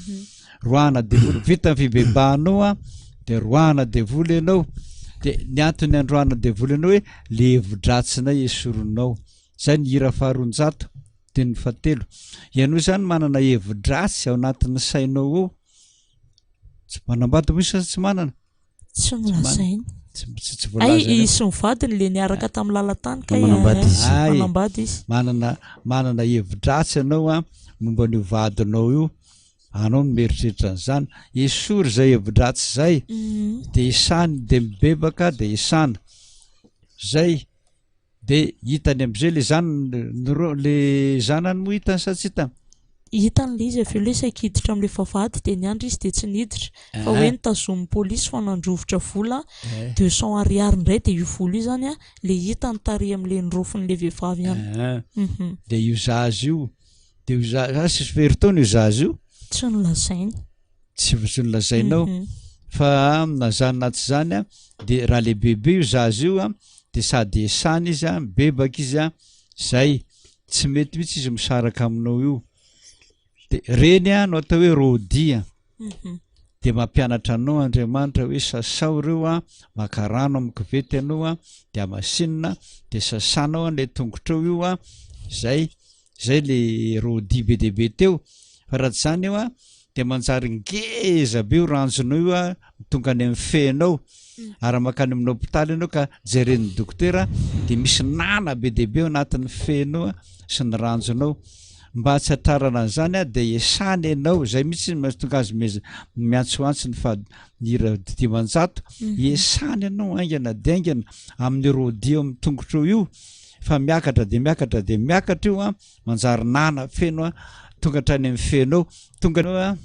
roahana devoly vita ny fibebahanao a de roahana devoly ianao de ny antony androahana devoly ianao hoe le hevi-dratsinay esorinao Izay ny hira faharoanjato, andininy fahatelo. Ianao izany manana hevi-dratsy ao anatin'ny sainao ao. Tsy manambady moa izy sa tsy manana? Tsy nolazainy. Tsy, tsy, tsy Ay, voalazany. izy sy ny vadiny le niaraka tamin'ny lalan-tany kay. Manambady eh, izy. Ay. Manambady izy. Manana, manana hevi-dratsy ianao a, momba an'io vadinao io. Anao no mieritreritra an'izany. Esory izay hevi-dratsy izay, Mhm. dia isany, dia mibebaka, dia isana. Zay. De hitany amizay le zanany le zanany moa hitany sa tsy hitany? Hitany le izy avy eo le saika hiditra amle vavahady de niandry izy de tsy niditra fa hoe notazomin'ny polisy fa nandrovitra vola 200 ariary indray de io vola io zany an le hitany tary amle niraofin'le vehivavy any. De io zaza io de io zaza asa firy taona io zaza io? Tsy nolazainy. Tsy tsy nolazainao fa na zany na tsy zany an de raha le bebe io zaza io an de sady esana izy an mibebaka izy an zay tsy mety mihitsy izy misaraka aminao io de reny an no atao hoe rôdy an de mampianatra anao Andriamanitra hoe sasao ireo an maka rano amin'ny koveta ianao an de hamasinina de sasanao an le tongotrao io an zay Zay le rôdy be dia be teo fa raha tsy zany io a de manjary ngeza be io ranjonao io a tonga any amin'ny fenao ary raha mankany amin'ny hôpitaly ianao ka jeren'ny dokotera de misy nana be dia be ao anatin'ny fenao a sy ny ranjonao mba tsy hatrarana an'izany a de esana ianao zay mihitsy mahatonga azy meza miantsoantso ny fa ny hira 500 esana ianao haingana de haingana amin'ny rôdy eo amin'ny tongotrao io fa miakatra dia miakatra dia miakatra io an, manjary nana feno an, tonga hatrany amin'ny fenao, tonga an.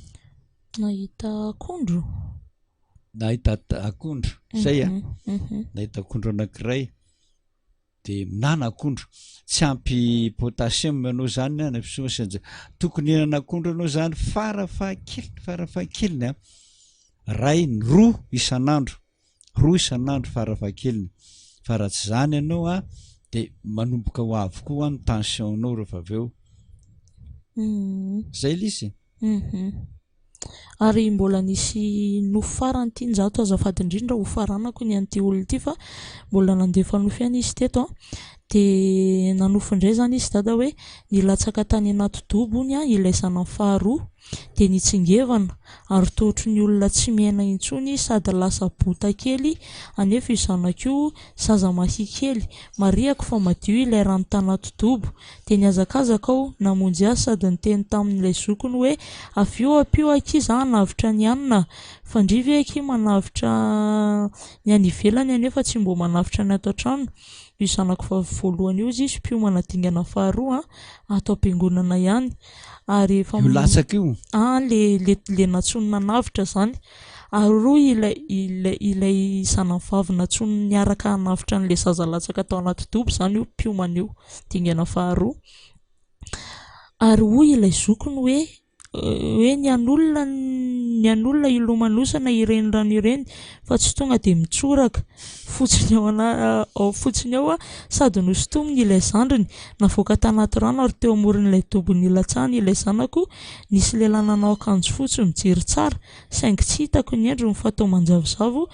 Nahita akondro? Nahita akondro, zay an, nahita akondro anankiray, dia minana akondro, tsy ampy potassium ianao zany an, tokony hihinana akondro ianao zany farafahakeliny, farafahakeliny an, ray, roa isan'andro. roa isan'andro farafahakeliny fa raha tsy izany ianao a de manomboka ho avy koa ny tension-nao rehefa avy eo. Zay ilay izy. Ary mbola nisy nofy farany ity Njato azafady indrindra ho faranako ny an'ity olona ity fa mbola nandefa nofy ihany izy teto an. Dia nanofy indray izany izy dada hoe nilatsaka tany anaty dobo hono ilay zanany faharoa. dia nitsingevana ary toa ohatry ny olona tsy miaina intsony sady lasa bota kely anefa io zanako io zaza mahia kely, marihako fa madio ilay rano tanaty dobo, dia nihazakazaka aho namonjy azy sady niteny tamin'ilay zokiny hoe avia ampio akia za hanavotra an'i anona fa ndry ve akia manavotra ny any ivelany anefa tsy mbô manavotra ny ato an-trano, io zanako vavy voalohany io izy mpiomana dingana faharoa ato am-piangonana ihany. ary efa Io latsaka io? Ah le le le nantsoiny nanavotra zany. Ary roa ilay ilay ilay zanany vavy nantsoiny niaraka hanavotra an'ilay zaza latsaka tao anaty dobo zany io mpiomana io, dingana faharoa. Ary hoy ilay zokiny hoe hoe ny an'olona ny an'olona ilomanosana ireny rano ireny fa tsy tonga dia mitsoraka fotsiny ao ana- ao fotsiny ao sady nosintominy ilay zandriny Navoaka tanaty rano ary teo amoron'ilay dobo nilatsahany ilay zanako, nisy lehilahy nanao akanjo fotsy mijery tsara, saingy tsy hitako ny endriny fa toa manjavozavo,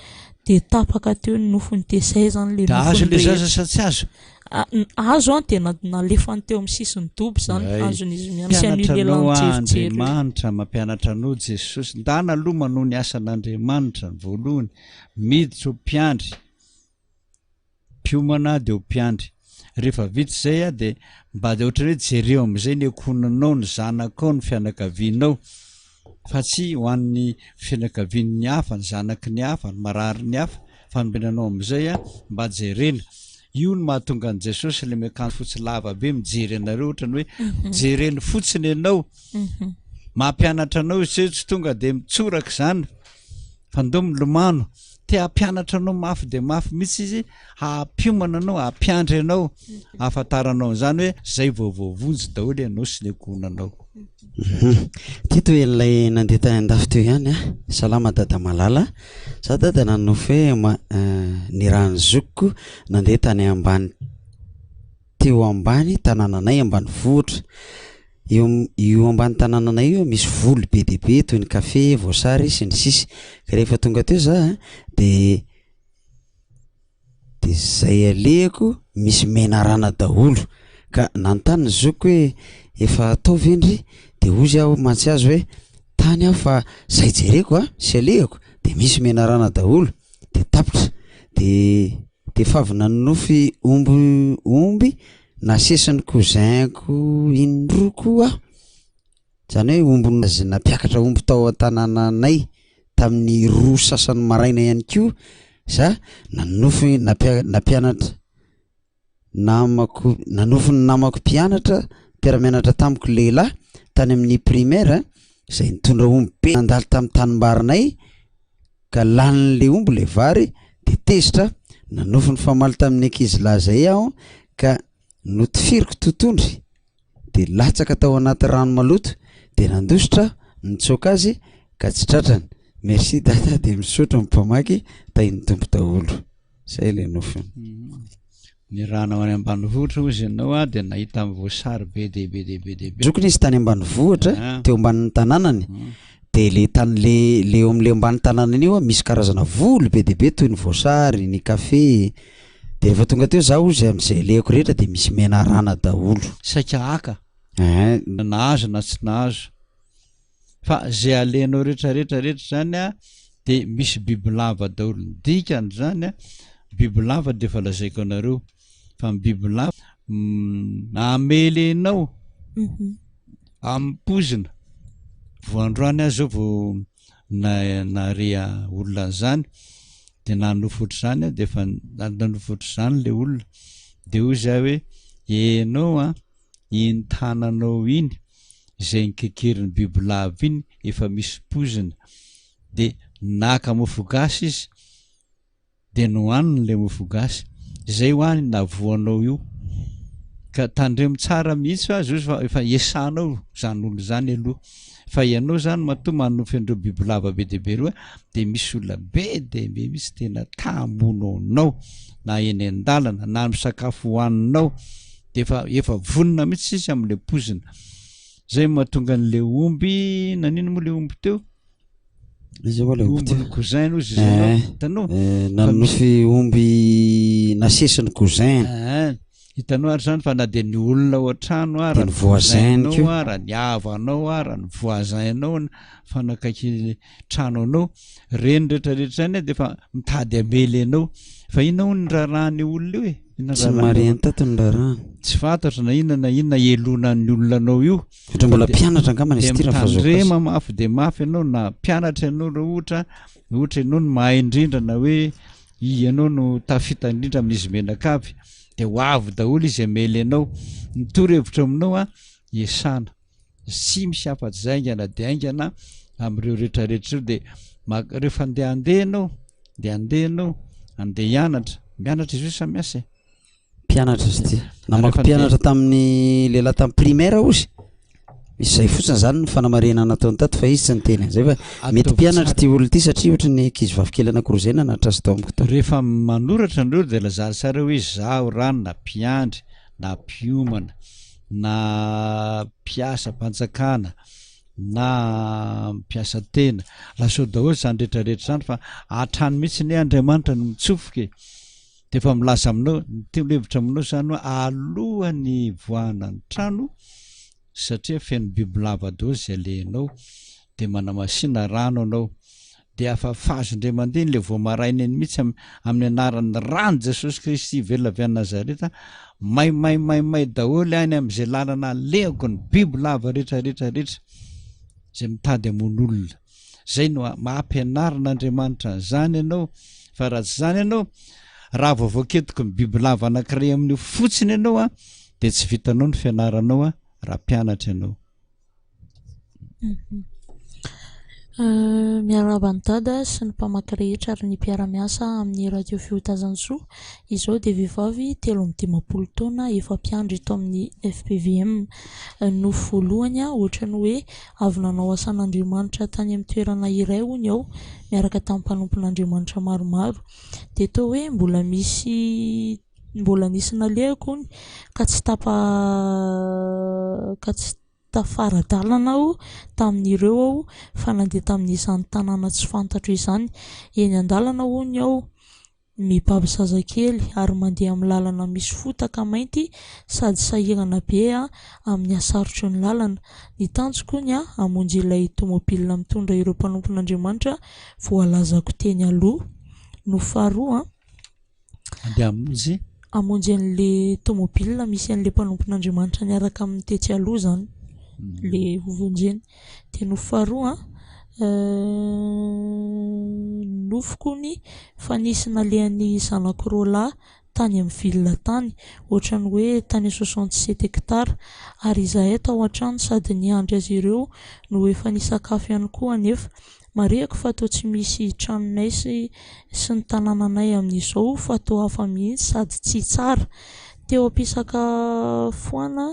dia tapaka teo ny nofony, dia izay izany ilay Dia azo nofony ilay zaza rehetra. sa tsy azo? Azo an, dia nalefany teo amin'ny sisin'ny dobo izany, Hay. azon'izy mianaka an'io Mampianatra lehilahy anao mijerijery io. Andriamanitra, mampianatra anao Jesosy. Ndana aloha manao ny asan'Andriamanitra ny voalohany, miditra ho mpiandry. Mpiomana dia ho mpiandry. Rehefa vita izay dia mba dia ohatran'ny hoe jereo amin'izay ny ankohonanao, ny zanakao, ny fianakavianao fa tsy ho an'ny fianakavian'ny hafa, ny zanaky ny hafa, ny mararin'ny hafa fa ny mbenanao amin'izay mba jerena. Io no mahatonga an'i Jesosy ilay miakanjo fotsy lava be mijery anareo ohatran'ny hoe jereny fotsiny ianao. Mampianatra anao izy hoe tsy tonga dia mitsoraka izany fa ndao milomano. Te hampianatra anao mafy dia mafy mihitsy izy, hampiomana anao, hampiandry anao, hahafantaranao an'izany hoe zay vao voavonjy daholo ianao sy ny ankohonanao. Ty toy an'ilay nandeha tany andafy teo ihany a. Salama dada malala. Za dada nanonofy hoe ma- nirahan'ny zokiko nandeha tany ambany teo ambany tanànanay ambanivohitra. Eo io ambany tanànanay io misy voly be dia be toy ny kafe, voasary sy ny sisa Ka rehefa tonga teo za de de zay alehako misy menarana daholo ka nanontany ny zokiko hoe efa atao ve ndry? De hozy aho mantsy azy hoe tany aho fa zay jereko a sy alehako de misy menarana daholo de tapitra de de efa avy nanonofy omby omby Nasesin'ny cousin-ko indroa koa aho, zany hoe omby nampiakatra omby tao an-tanànanay tamin'ny roa sasany maraina ihany koa za nanonofy nampia- nampianatra. Namako, nanofy ny namako mpianatra, mpiara-mianatra tamiko lehilahy tany amin'ny primaire izay nitondra omby be nandalo tamin'ny tanimbarinay ka lanin'le omby le vary de tezitra nanofy nifamaly tamin'ny ankizilahy zay aho ka notifiriko totohondry de latsaka tao anaty rano maloto de nandositra aho nitsoaka azy ka tsy tratrany. Merci dada de misaotra ny mpamaky tahin'ny Tompo daholo. Zay le nofiny. Ny raha nanao any ambanivohitra hozy ianao a dia nahita voasary be dia be dia be dia be. Zokiny izy tany ambanivohitra Ah. teo ambanin'ny tanànany de le tany le le eo am'le ambany tanànany io a misy karazana voly be dia be toy ny voasary, ny kafe. De rehefa tonga teo za hozy am'zay alehako rehetra de misy menarana daholo. Saika haka. Ein. Na nahazo na tsy nahazo. Fa zay alehanao rehetra rehetra rehetra zany a de misy bibilava daholo. Ny dikany zany a, bibilava de efa lazaiko anareo fa ny bibilava hamely anao amin'ny poizina. Vao androany aho zao vao na- nahare olona an'izany de nanofy ohatr'izany aho de efa nanofy ohatr'izany le olona de hoy za hoe enao an iny tananao iny izay nikekerin'ny bibilava iny efa misy poizina de naka mofo gasy izy de nohaniny le mofo gasy zay hoa ny navoanao io ka tandremo tsara mihitsy fa zozy fa efa esanao zany olona zany aloha fa ianao zany matoa manofy an'ireo bibilava be dia be ireo de misy olona be dia be mihitsy tena ta hamono anao na eny an-dalana na amin'ny sakafo hohaninao de efa efa vonona mihitsy izy amin'le poizina zay mahatonga an'le omby nanino moa le omby teo Iza moa le omby teo? Ombin'ny cousin hozy izy ianao Eh, hitanao eh, fa misy nanonofy omby nasesin'ny cousin. Eh, hitanao ary zany fa na dia ny olona ao an-trano De ara ny ny voisin-ny cousin-nao koa. ara ny havanao ara ny voisin-nao fanakaiky trano anao reny rehetrarehetra zany de efa mitady hamely anao fa inona hono ny raharahan'io olona io e inona Tsy raharahan'io marihiny tato ny raharahany. tsy fantatro na inona na inona elonan'ny olona anao io Ohatra fa mbola de mpianatra angambany de izy ity raha ny fahazoako azy. mitandrema mafy de mafy ianao na mpianatra ianao raha ohatra ohatra ianao no mahay indrindra na hoe ianao no tafita indrindra amin'izy mianakavy de ho avy daholo izy hamely anao ny torohevitra aminao a iasana Tsy misy afa-tsy izay haingana dia haingana amin'ireo rehetrarehetra ireo dia maka rehefa andeha handeha ianao dia handeha ianao andeha hianatra mianatra izy io sa miasa e Mpianatra izy ity. Namako Rehefa andeha mpianatra tamin'ny lehilahy tamin'ny primaire hozy. Izay fotsiny izany ny fanamarihana nataony tato fa izy tsy niteny an'izay fa mety ataovy mpianatra tsara ity olona ity satria ohatry ny ankizy vavikely anankiroa izay nanatitra azy tao amiko tao. Rehefa manoratra nareo dia lazary tsara hoe izaho rano na mpiandry na mpiomana na mpiasam-panjakana na mpiasa tena, lazao daholo izany rehetra rehetra izany fa hatrany mihitsy anie Andriamanitra no mitsofoka e! dia efa milaza aminao, ny tolo-hevitra aminao izany hoe alohan'ny hivoahana ny trano satria feno bibilava daholo izay alehanao dia manamasina rano anao dia afafazo indray mandeha iny le vao maraina iny mihitsy am, amin'ny anaran'ny ran'i Jesosy Kristy velona avy any Nazareta, may may may may daholo any amin'izay lalana alehako ny biby lava rehetra rehetra rehetra izay mitady hamono olona. Zay no ampianarin'Andriamanitra an'izany ianao, fa raha tsy izany ianao, raha vao voaketoky ny biby lava anankiray amin'io fotsiny ianao a, dia tsy vitanao ny fianaranao a, raha mpianatra ianao. Miarahaba an'i Dada sy ny mpamaky rehetra ary ny mpiara-miasa amin'ny Radio Fiotazantsoa. Izao dia vehivavy 53 taona efa mpiandry eto amin'ny FPVM. Nofy voalohany aho ohatran'ny hoe avy nanao asan'Andriamanitra tany amin'ny toerana iray hono aho miaraka tamin'ny mpanompon'Andriamanitra maromaro. Dia toa hoe mbola misy mbola nisy nalehako hono ka tsy tapa ka tsy tafara-dalana aho tamin'ireo aho fa nandeha tamin'izany tanàna tsy fantatro izany. Eny an-dalana hono aho mibaby zazakely ary mandeha amin'ny lalana misy fotaka mainty sady sahirana be amin'ny hasarotry ny lalana. Ny tanjoko hono hamonjy ilay tomobilina mitondra ireo mpanompon'Andriamanitra voalazako teny aloha. No faharoa. Andeha hamonjy. Hamonjy an'le tomobile misy an'le mpanompon'Andriamanitra niaraka aminy tetsy aloha zany, le hovonjeny. Dia nofy faharoa an, nofiko hono fa nisy nalehan'ny zanako roalahy. tany amin'ny ville tany, ohatran'ny hoe tany 67 hectares, ary izahay tao an-trano sady niandry azy ireo no efa nisakafo ihany koa anefa. Marihako fa toa tsy misy tranonay sy sy ny tanànanay amin'izao fa toa hafa mihitsy sady tsy tsara. Teo am-pisakafoana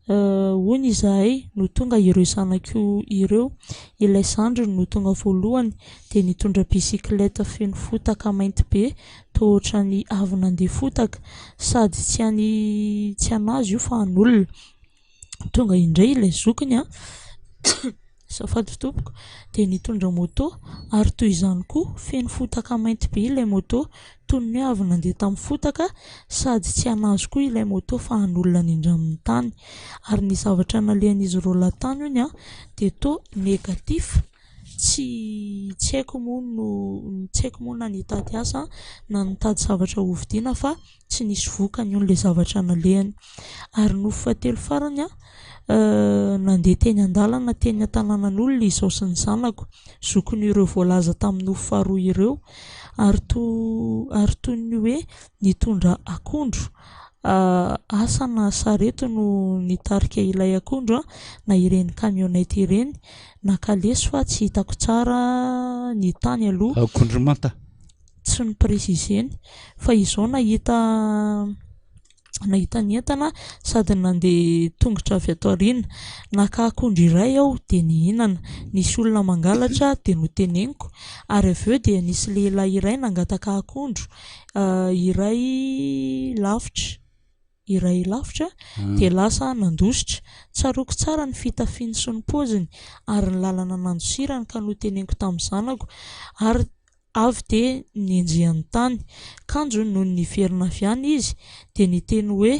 hono izahay no tonga ireo zanako ireo. Ilay zandriny no tonga voalohany dia nitondra bicyclette feno fotaka mainty be toa ohatran'ny avy nandeha fotaka sady tsy any tsy an'azy io fa an'olona. Tonga indray ilay zokiny an, azafady tompoko, dia nitondra moto ary toy izany koa feno fotaka mainty be ilay moto toy ny hoe avy nandeha tamin'ny fotaka sady tsy an'azy koa ilay moto fa an'olona nindraminy tany. Ary ny zavatra nalehan'izy roalahy tany hono an dia toa négatif, tsy tsy haiko moa no tsy haiko moa na nitady asa na nitady zavatra hovidiana fa tsy nisy vokany hono ilay zavatra nalehany. Ary nofy fahatelo farany an, nandeha teny an-dalana teny an-tanànan'olona izaho sy ny zanako, zokin'ireo voalaza tamin'ny nofy faharoa ireo, ary toa ary toy ny hoe nitondra akondro, asa na sarety no nitarika ilay akondro na ireny camionnette ireny na kalesy fa tsy hitako tsara ny tany aloha. Akondro manta. Tsy ni-préciser-ny fa izao nahita nahita ny entana sady nandeha tongotra avy ato aoriana. Naka akondro iray aho dia nihinana. Nisy olona mangalatra dia noteneniko ary avy eo dia nisy lehilahy iray nangataka akondro iray lavitra iray lavitra dia lasa nandositra. Tsaroako tsara ny fitafiny sy ny paoziny ary ny lalana nandosirany ka noteneniko tamin'ny zanako ary Avy dia nenjehany tany. Kanjo nony niverina avy any izy, dia niteny hoe,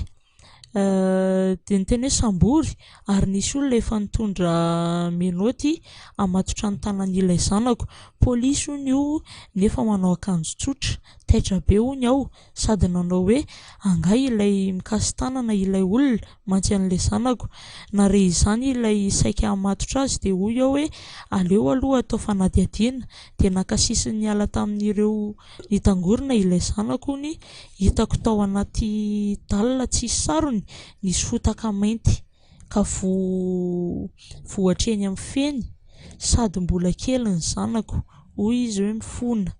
dia niteny hoe sambory, ary nisy olona efa nitondra menoty hamatotra ny tanan'ilay zanako. Polisy hono io nefa manao akanjo tsotra. Taitra be hono aho, sady nanao hoe angaha ilay mikasi-tanana ilay olona mantsy an'ilay zanako. Nahare izany ilay saika hamatotra azy dia hoy aho hoe aleo aloha atao fanadihadiana. Dia naka sisiny niala tamin'ireo nitangorona ilay zanako hono hitako tao anaty dalle tsisy sarony nisy fotaka mainty. ka voa voa hatreny amin'ny feny sady mbola kely ny zanako hoy izy hoe mifona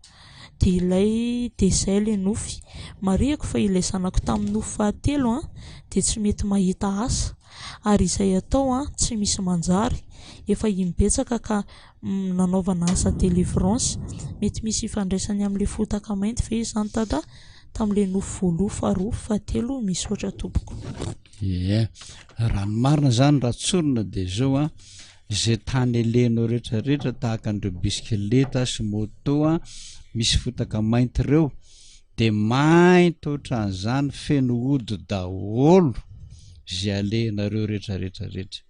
dia ilay dia izay ilay nofy. Marihiko fa ilay zanako tamin'ny nofy fahatelo an dia tsy mety mahita asa ary izay atao an tsy misy manjary efa im-betsaka ka nanaovana asa délivrance mety misy ifandraisany amin'ilay fotaka mainty ve izany dada tamin'ilay nofy voaloha faharoa fahatelo misaotra tompoko. Ie, raha ny marina zany raha tsorina de zao an, ze tany alehanao rehetra rehetra tahaka an'ireo bisikileta sy moto an, misy fotaka mainty ireo de mainty ohatran'izany feno ody daholo ze alehanareo rehetra rehetra rehetra.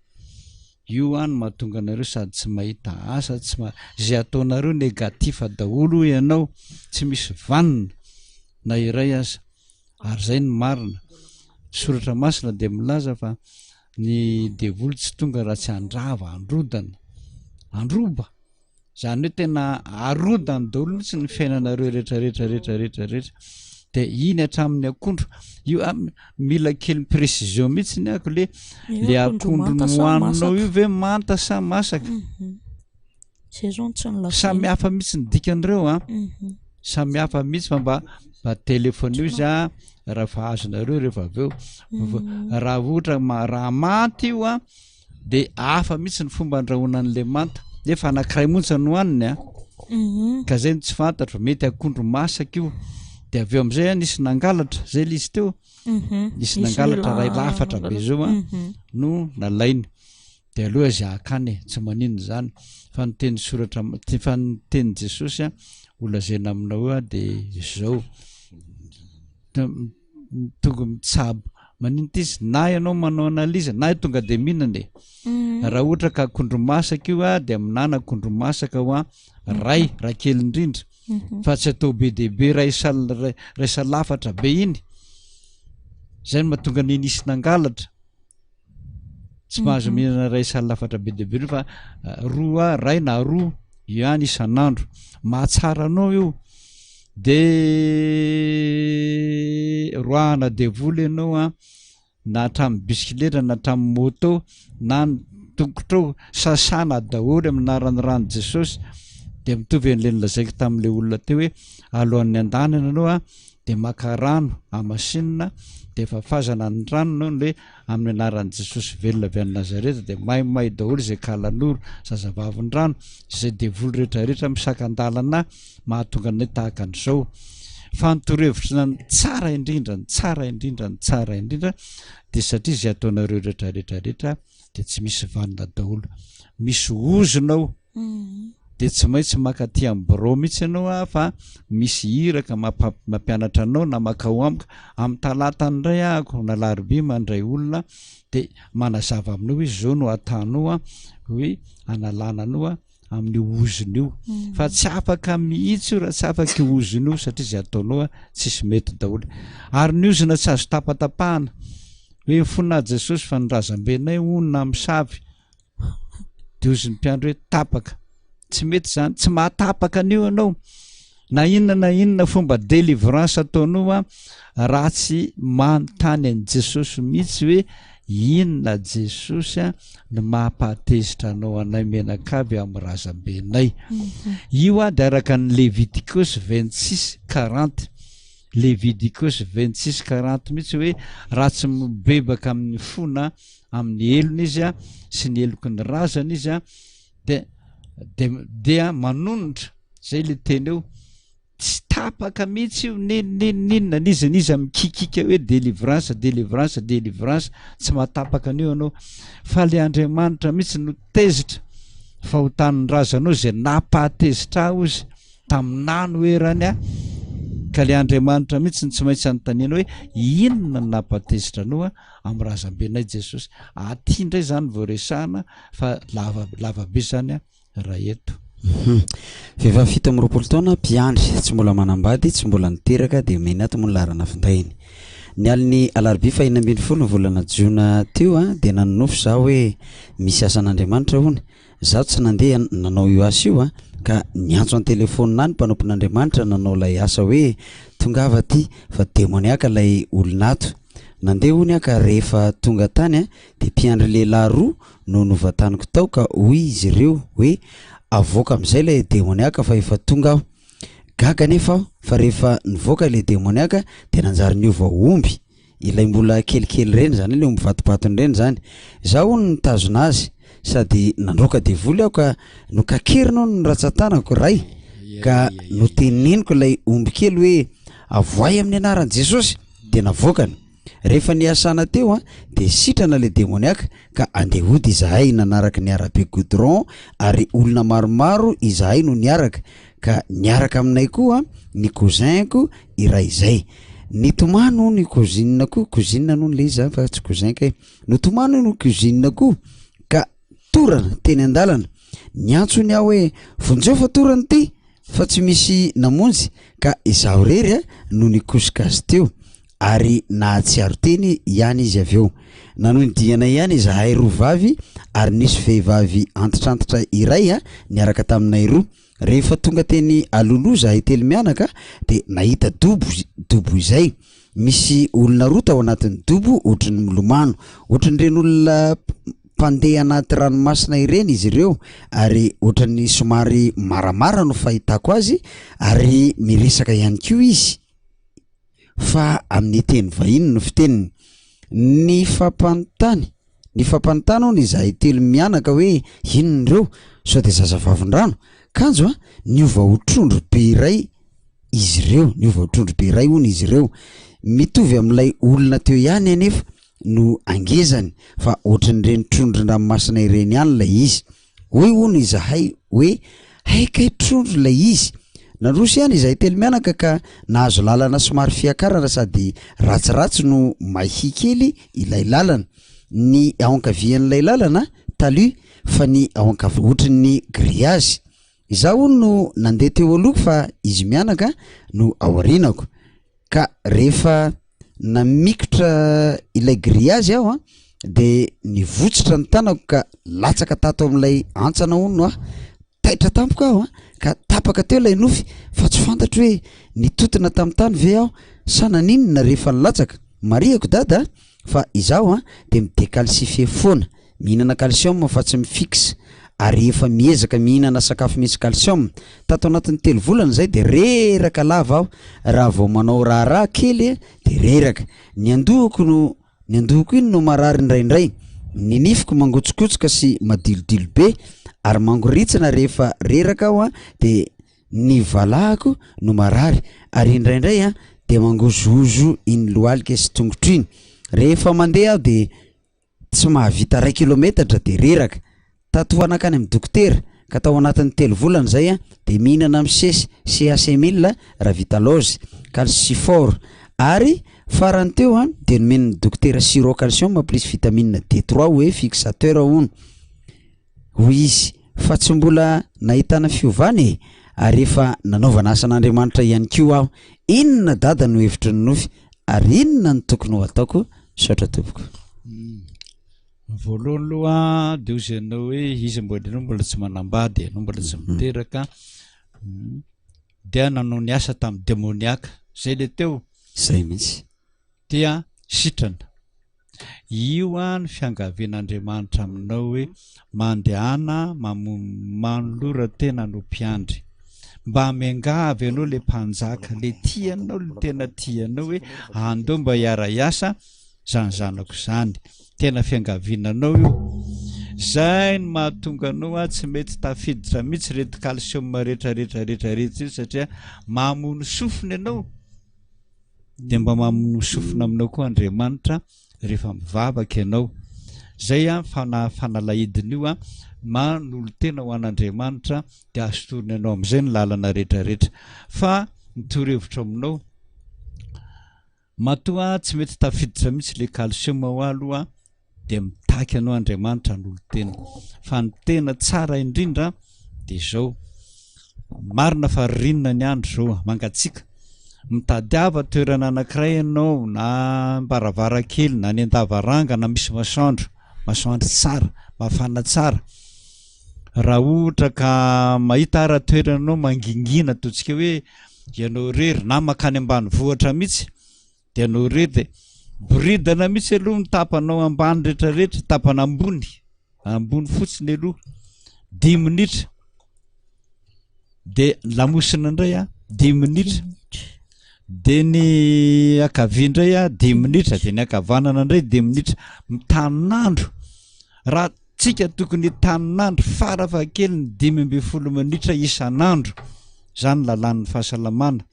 Io an no mahatonga anareo sady tsy mahita asa, tsy ma- ze ataonareo negatif daholo hoy ianao, tsy misy vanona na iray aza. Ary izay no marina. Soratra masina dia milaza fa ny devoly tsy tonga raha tsy handrava, handrodana, handroba. Izany hoe tena arodany daholo mihitsy ny fiainanareo rehetra rehetra rehetra rehetra rehetra. Dia iny hatramin'ny akondro. Io ah, mila kely précision mihitsy ny ako le le akondro nohaninao io ve manta sa masaka? Mhm. Zay zao no tsy nolazainy. Samy hafa mihitsy ny dikan'ireo an. Mhm. Samy hafa mihitsy fa mba mba telefonio izy an raha fa azonareo rehefa avy eo. Mhm. Raha ohatra ma- raha manta io an de hafa mihitsy ny fomba andrahoana an'le manta nefa anankiray monja no haniny an. Mhm. Ka zay no tsy fantatro, mety akondro masaka io. De avy eo am'zay an nisy nangalatra, zay le izy teo. Mhm. Nisy nangalatra ray lafatra be zao an Mhm. no nalainy. De aleo aza hakana e, tsy maninona izany fa ny teny soratra fa ny tenin'i Jesosy a ho lazaina aminao eo a de izao tonga mitsabo maninona ity izy na ianao manao analyse na tonga de mihinana e mm. raha ohatra ka akondro masaka io a de aminana akondro masaka ho a ray raha kely indrindra mhm. fa tsy atao be dia be ray sal ray salafatra be iny zay no mahatonga ny nisy nangalatra Tsy mahazo mihinana iray salafatra be dia be ireo fa roa, ray na roa ihany isan'andro. Mahatsara anao io. De roahana devoly ianao an, na hatramin'ny bisikileta na hatramin'ny moto na ny tongotrao sasana daholo amin'ny anaran'ny ran'i Jesosy dia mitovy an'ilay nolazaiko tamin'ilay olona teo hoe alohan'ny andanana ianao a dia maka rano hamasinina dia fafazana ny rano ny hoe amin'ny anaran'i Jesosy velona avy any Nazareta dia maimay daholo izay kalanoro zazavavin'ny rano izay devoly rehetrarehetra misakan-dalana mahatonga anay tahaka an'izao. Fa ny torohevitra ny tsara indrindra, ny tsara indrindra, ny tsara indrindra dia satria izay ataonareo rehetra rehetra rehetra dia tsy misy vanona daholo. Misy ozona ao. Mhm. Dia tsy maintsy maka aty amin'ny birao mihitsy ianao ah, fa misy iraka mampianatra anao na makao amiko. Amin'ny talata indray ahako na alarobia mandray olona dia manazava aminao izy izao no atanao ah, hoe analana anao ah. amin'io ozona io fa tsy afaka mihitsy io raha tsy afaka io ozona io satria izay ataonao a tsisy mety daholo ary ny ozona tsy azo tapatapahana hoe mifona Jesosy fa ny razambenay hono namosavy de ozon'ny mpiandry hoe tapaka tsy mety zany tsy mahatapaka an'io ianao Na inona na inona fomba délivrance ataonao an, raha tsy manontany an'i Jesosy mihitsy hoe inona Jesosy an no mampahatezitra anao anay mianakavy amin'ny razambenay. Io an dia araka ny Levitikosy 26 40. Levitikosy 26 40 mihitsy hoe raha tsy mibebaka amin'ny fona amin'ny helony izy an sy ny heloky ny razany izy an dia dia dia manonitra zay le teny eo tsy tapaka mihitsy io ninoninonina n'iza n'iza mikikika hoe délivrance délivrance délivrance tsy mahatapaka an'io ianao fa le Andriamanitra mihitsy no tezitra fahotan'ny razanao zay nampahatezitra ahy ozy tamin'ny nanoherany ahy ka le Andriamanitra mihitsy no tsy maintsy anontaniana hoe inona no nampahatezitra anao a amin'ny razambenay Jesosy aty indray zany vao resahana fa lava lava be zany a raha eto. Hum. Vehivavy 27 taona, mpiandry, tsy mbola manambady, tsy mbola niteraka dia omeny ato moa ny laharana findainy. Ny alin'ny alarobia faha 16 ny volana jona teo dia nanonofy za hoe misy asan'Andriamanitra hono. Zaho tsy nandeha nanao io asa io ka niantso an-telefaonina ahy ny mpanompon'Andriamanitra nanao ilay asa hoe tongava aty fa demoniaka ilay olona ato. Nandeha hono aho ka rehefa tonga tany dia mpiandry lehilahy roa no novantaniko tao ka hoy izy ireo hoe avoaka amin'izay ilay demoniaka fa efa tonga aho. Gaga anefa aho fa rehefa nivoaka ilay demoniaka dia nanjary niova ho omby ilay mbola kelikely ireny izany hoe ilay omby vatobatony ireny izany. Izaho hono nitazona azy sady nandroaka devoly aho ka nokakerina hono ny ratsan-tanako iray ka noteneniko ilay omby kely hoe avoay amin'ny anaran'i Jesosy dia navoakany. Rehefa niasana teo an, dia sitrana ilay demoniaka ka andeha hody izahay nanaraka ny arabe goudron ary olona maromaro izahay no niaraka ka niaraka aminay koa ny cousin-ko iray izay. Nitomany hono io cousine-ko, cousine hono ilay izy zany fa tsy cousin kay, nitomany hono io cousine-ko ka torana teny an-dalana, niantso hono aho hoe vonjeo fa torana ity! fa tsy misy namonjy ka izaho irery no nikosoka azy teo ary nahatsiaro teny ihany izy avy eo. Nanohy ny dianay ihany izahay roa vavy ary nisy vehivavy antitrantitra iray niaraka taminay roa. Rehefa tonga teny alohaloha izahay telo mianaka dia nahita dobo dobo izay. Misy olona roa tao anatin'ny dobo ohatry ny milomano. Ohatran'ireny olona mpandeha anaty ranomasina ireny izy ireo ary ohatran'ny somary maramara no fahitako azy ary miresaka ihany koa izy fa amin'ny teny vahiny no fiteniny. Nifampanontany nifampanontany hono izahay telo mianaka hoe inona ireo sao dia zazavavindrano? Kanjo a, niova ho trondro be iray izy ireo, niova ho trondro be iray hono izy ireo. Mitovy amin'ilay olona teo ihany anefa no angezany fa ohatran'ireny trondron-dranomasina ireny ihany ilay izy. Hoy hono izahay hoe hay kay trondro ilay izy. Nandroso ihany izahay telo mianaka ka nahazo lalana somary fiakarana sady ratsiratsy no mahia kely ilay lalana. Ny ao ankavian'ilay lalana talus fa ny ao ankavia ohatran'ny grillage. Izaho hono no nandeha teo aloha fa izy mianaka no aorianako. Ka rehefa namikotra ilay grillage aho an, de nivotsitra ny tanako ka latsaka tato amin'ilay antsana hono aho. Taitra tampoka aho an, ka tapaka teo ilay nofy fa tsy fantatro hoe nitotona tamin'ny tany ve aho. Sa naninona rehefa nilatsaka? Marihako dada a! Fa izaho an dia mi-decalcifier foana, mihinana calcium fa tsy mi-fixe, ary efa miezaka mihinana sakafo misy calcium. Tato anatin'ny telo volana izay dia reraka lava aho, raha vao manao raharaha kely dia reraka. Ny andohako no ny andohako iny no marary indraindray, ny nifiko mangotsokotsoka sy madilodilo be ary mangoritsina rehefa reraka aho dia Ny valahako no marary ary indraindray an dia mangozohozo iny lohalika sy tongotro iny. Rehefa mandeha aho dia tsy mahavita ray kilometatra dia reraka. Tato ho nankany amin'ny dokotera ka tao anatin'ny telo volana izay an dia mihinana misesy CAC1000, Ravitaloz, Calcifor ary farany teo an dia nomen'ny dokotera sirop calcium plus vitamine D3 hoe fixateur hono. Hoy izy, fa tsy mbola nahitana fiovana e! Ary efa nanaovana asan'Andriamanitra ihany koa aho. Inona dada no hevitry ny nofy ary inona no tokony ho ataoko? Misaotra tompoko. Voalohany aloha dia hozy ianao hoe izy mbola ianao mbola tsy manambady, ianao mbola tsy miteraka, dia nanao ny asa tamin'ny demoniaka. Zay le teo. Zay mihitsy. Dia sitrana. Io ny fiangavian'Andriamanitra aminao hoe mandehana manolora tena no mpiandry. Mba miangavy anao le mpanjaka, le tianao, le tena tianao hoe andao mba hiara-hiasa zany zanako zany. Tena fiangaviana anao io. Zay no mahatonga anao a tsy mety tafiditra mihitsy reto calcium rehetra rehetra rehetra rehetra io satria mamono sofina ianao. dia mba mamono sofina aminao koa Andriamanitra rehefa mivavaka ianao. Zay an fana fanalahidiny io an, manolo-tena ho an'Andriamanitra dia azotoriny anao amin'izay ny lalana rehetra rehetra. Fa ny torohevitro aminao, matoa tsy mety tafiditra mihitsy le calcium hoa aloha dia mitaky anao Andriamanitra hanolo-tena. Fa ny tena tsara indrindra dia izao, marina fa ririnina ny andro izao, mangatsiaka. Mitadiava toerana anankiray ianao na am-baravarankely na any an-davarangana misy masoandro, masoandro tsara, mafana tsara. Raha ohatra ka mahita ara toerana ianao mangingina ataontsika hoe ianao irery na mankany ambanivohitra mihitsy, Dia anao irery dia boridana mihitsy aloha ny tapanao ambany rehetrarehetra, tapana ambony, ambony fotsiny aloha, dimy minitra. Dia lamosina indray a, dimy minitra. Dia ny ankavia indray a, dimy minitra, dia ny ankavanana indray dimy minitra. Mitanin'andro. Raha tsika tokony hitanin'andro farafahakeliny 15 minitra isan'andro. Izany lalàn'ny fahasalamana.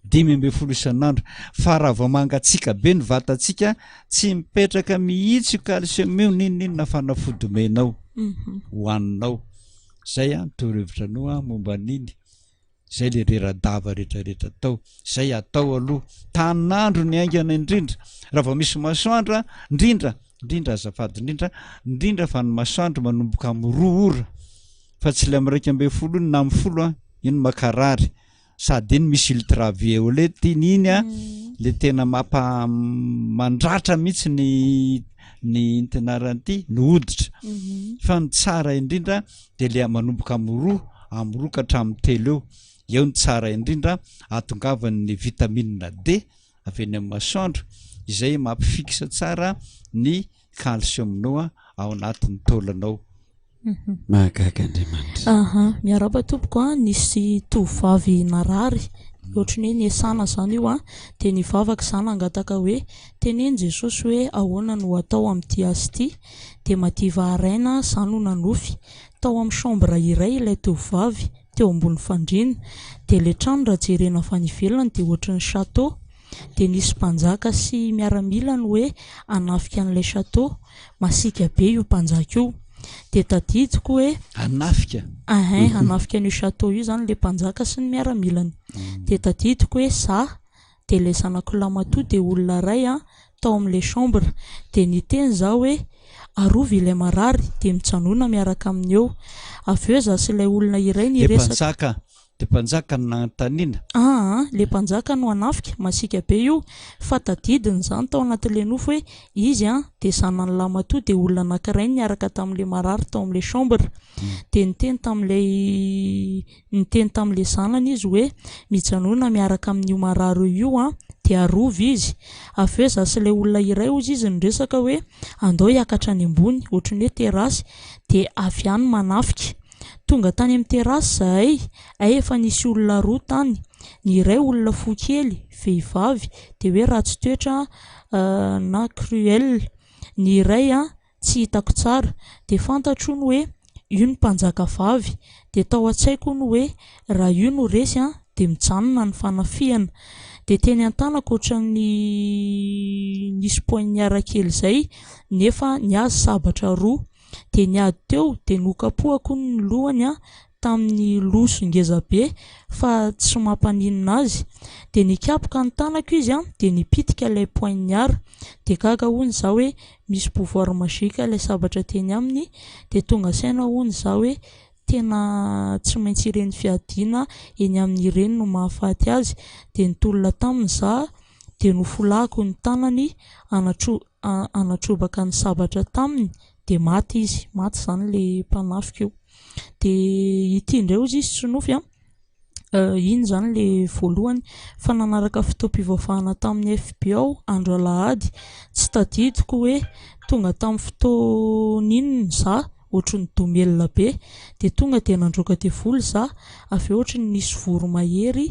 15 isan'andro fa raha vao mangatsiaka be ny vatantsika tsy mipetraka mihitsy io calcium io n'inon'inona fanafody omenao mhm. hohaninao zay a torohevitra anao a momba an'iny zay le rera-dava rehetrarehetra atao zay atao aloha tanin'andro ny aingana indrindra raha vao misy masoandro a ndrindra ndrindra azafady indrindra ndrindra fa ny masoandro manomboka amin'ny roa ora fa tsy le amin'ny 11 iny na amin'ny folo a iny makarary sady iny misy ultraviolet iny iny a mm. le tena mampa mandratra mihitsy ny ny intinarany ny hoditra mhm. fa ny tsara indrindra de le manomboka amin'ny roa amin'ny roa ka hatramin'ny telo eo eo ny tsara indrindra ahatongavan'ny vitamine D avy eny amin'ny masoandro izay mampifixe tsara ny calcium-nao ao anatin'ny taolanao Mahagaga Andriamanitra. Aha, miarahaba tompoko a, nisy tovovavy narary, ohatry ny hoe niasana zany io a, dia nivavaka za nangataka hoe teneno Jesosy hoe ahoana no atao amin'ity azy ity, dia madiva haraina za no nanofy, tao amin'ny chambre iray ilay tovovavy, teo ambony fandriana, dia ilay trano raha jerena avy any ivelany dia ohatry ny chateau, dia nisy mpanjaka sy miaramilany hoe hanafika an'ilay chateau, masiaka be io mpanjaka io. Dia tadidiko hoe. Hanafika? Ahin, hanafika an'io chateau io izany ilay mpanjaka sy ny miaramilany. Dia tadidiko hoe za, dia ilay zanako lamatoa dia olona iray an, tao amin'ilay chambre. Dia niteny za hoe, arovy ilay marary, dia mijanona miaraka aminy eo. Avy eo za sy ilay olona iray Ilay niresaka. mpanjaka? De mpanjaka no nanontaniana? Aa, le mpanjaka no hanafika, masiaka be io, fa tadidiny izany tao anatin'le nofy hoe izy an, de zanany lahimatoa de olona anankiray niaraka tamin'le marary tao amin'le chambre, de niteny tamin'ilay niteny tamin'le zanany izy hoe mijanona miaraka amin'io marary eo io an, de arovy izy, avy eo za sy ilay olona iray hozy izy niresaka hoe andao hiakatra any ambony, ohatran'ny hoe terrasse, de avy any manafika. Tonga tany amin'ny terrasse izahay, hay efa nisy olona roa tany. Ny iray olona fohy kely, vehivavy, dia hoe ratsy toetra na cruel. Ny iray tsy hitako tsara. Dia fantatro hono hoe io ny mpanjaka vavy. Dia tao an-tsaiko hono hoe raha io no resy dia mijanona ny fanafihana. Dia teny an-tanako ohatran'ny nisy poignard kely izay nefa ny azy sabatra roa. Dia niady teo dia nokapohako hono ny lohany an tamin'ny loso ngeza be fa tsy mampaninona azy. Dia nikapoka ny tanako izy an dia nipitika ilay poignard. Dia gaga hono za hoe misy pouvoir magique ilay sabatra teny aminy. Dia tonga saina hono za hoe tena tsy maintsy ireny fiadiana eny aminy ireny no mahafaty azy. Dia nitolona taminy za dia nofolahako ny tanany hanatro hanatrobaka ny sabatra taminy dia maty izy, maty izany ilay mpanafika io. Dia ity indray hozy izy tsy nofy an, iny izany ilay voalohany fa nanaraka fotoam-pivavahana tamin'ny FB aho andro alahady, tsy tadidiko hoe tonga tamin'ny fotoan'inona za, ohatry ny domelina be, dia tonga dia nandroaka devoly za, avy eo ohatry ny nisy voromahery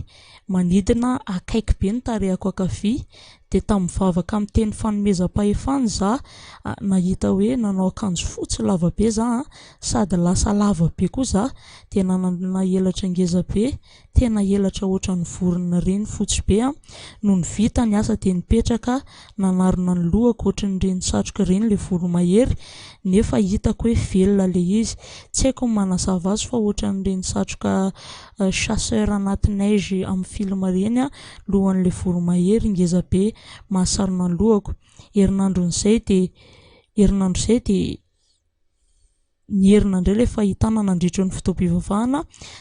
manidina akaiky be ny tarehako ankavia, dia tamin'ny vavaka amin'ny teny fanomezam-pahefana za nahita hoe nanao akanjo fotsy lava be za an, sady lasa lava be koa za, dia nanana elatra ngeza be, tena elatra ohatran'ny vorona ireny fotsy be an, nony vita ny asa dia nipetraka nanarona ny lohako ohatran'ireny satroka ireny ilay voromahery, nefa hitako hoe velona ilay izy, tsy haiko ny manazava azy fa ohatran'ireny satroka chasseur anaty neige amin'ny film ireny an, lohan'ilay voromahery ngeza be mahasarona ny lohako, herinandron'izay dia herinandro izay dia Nierina indray ilay fahitana nandritra ny fotoam-pivavahana,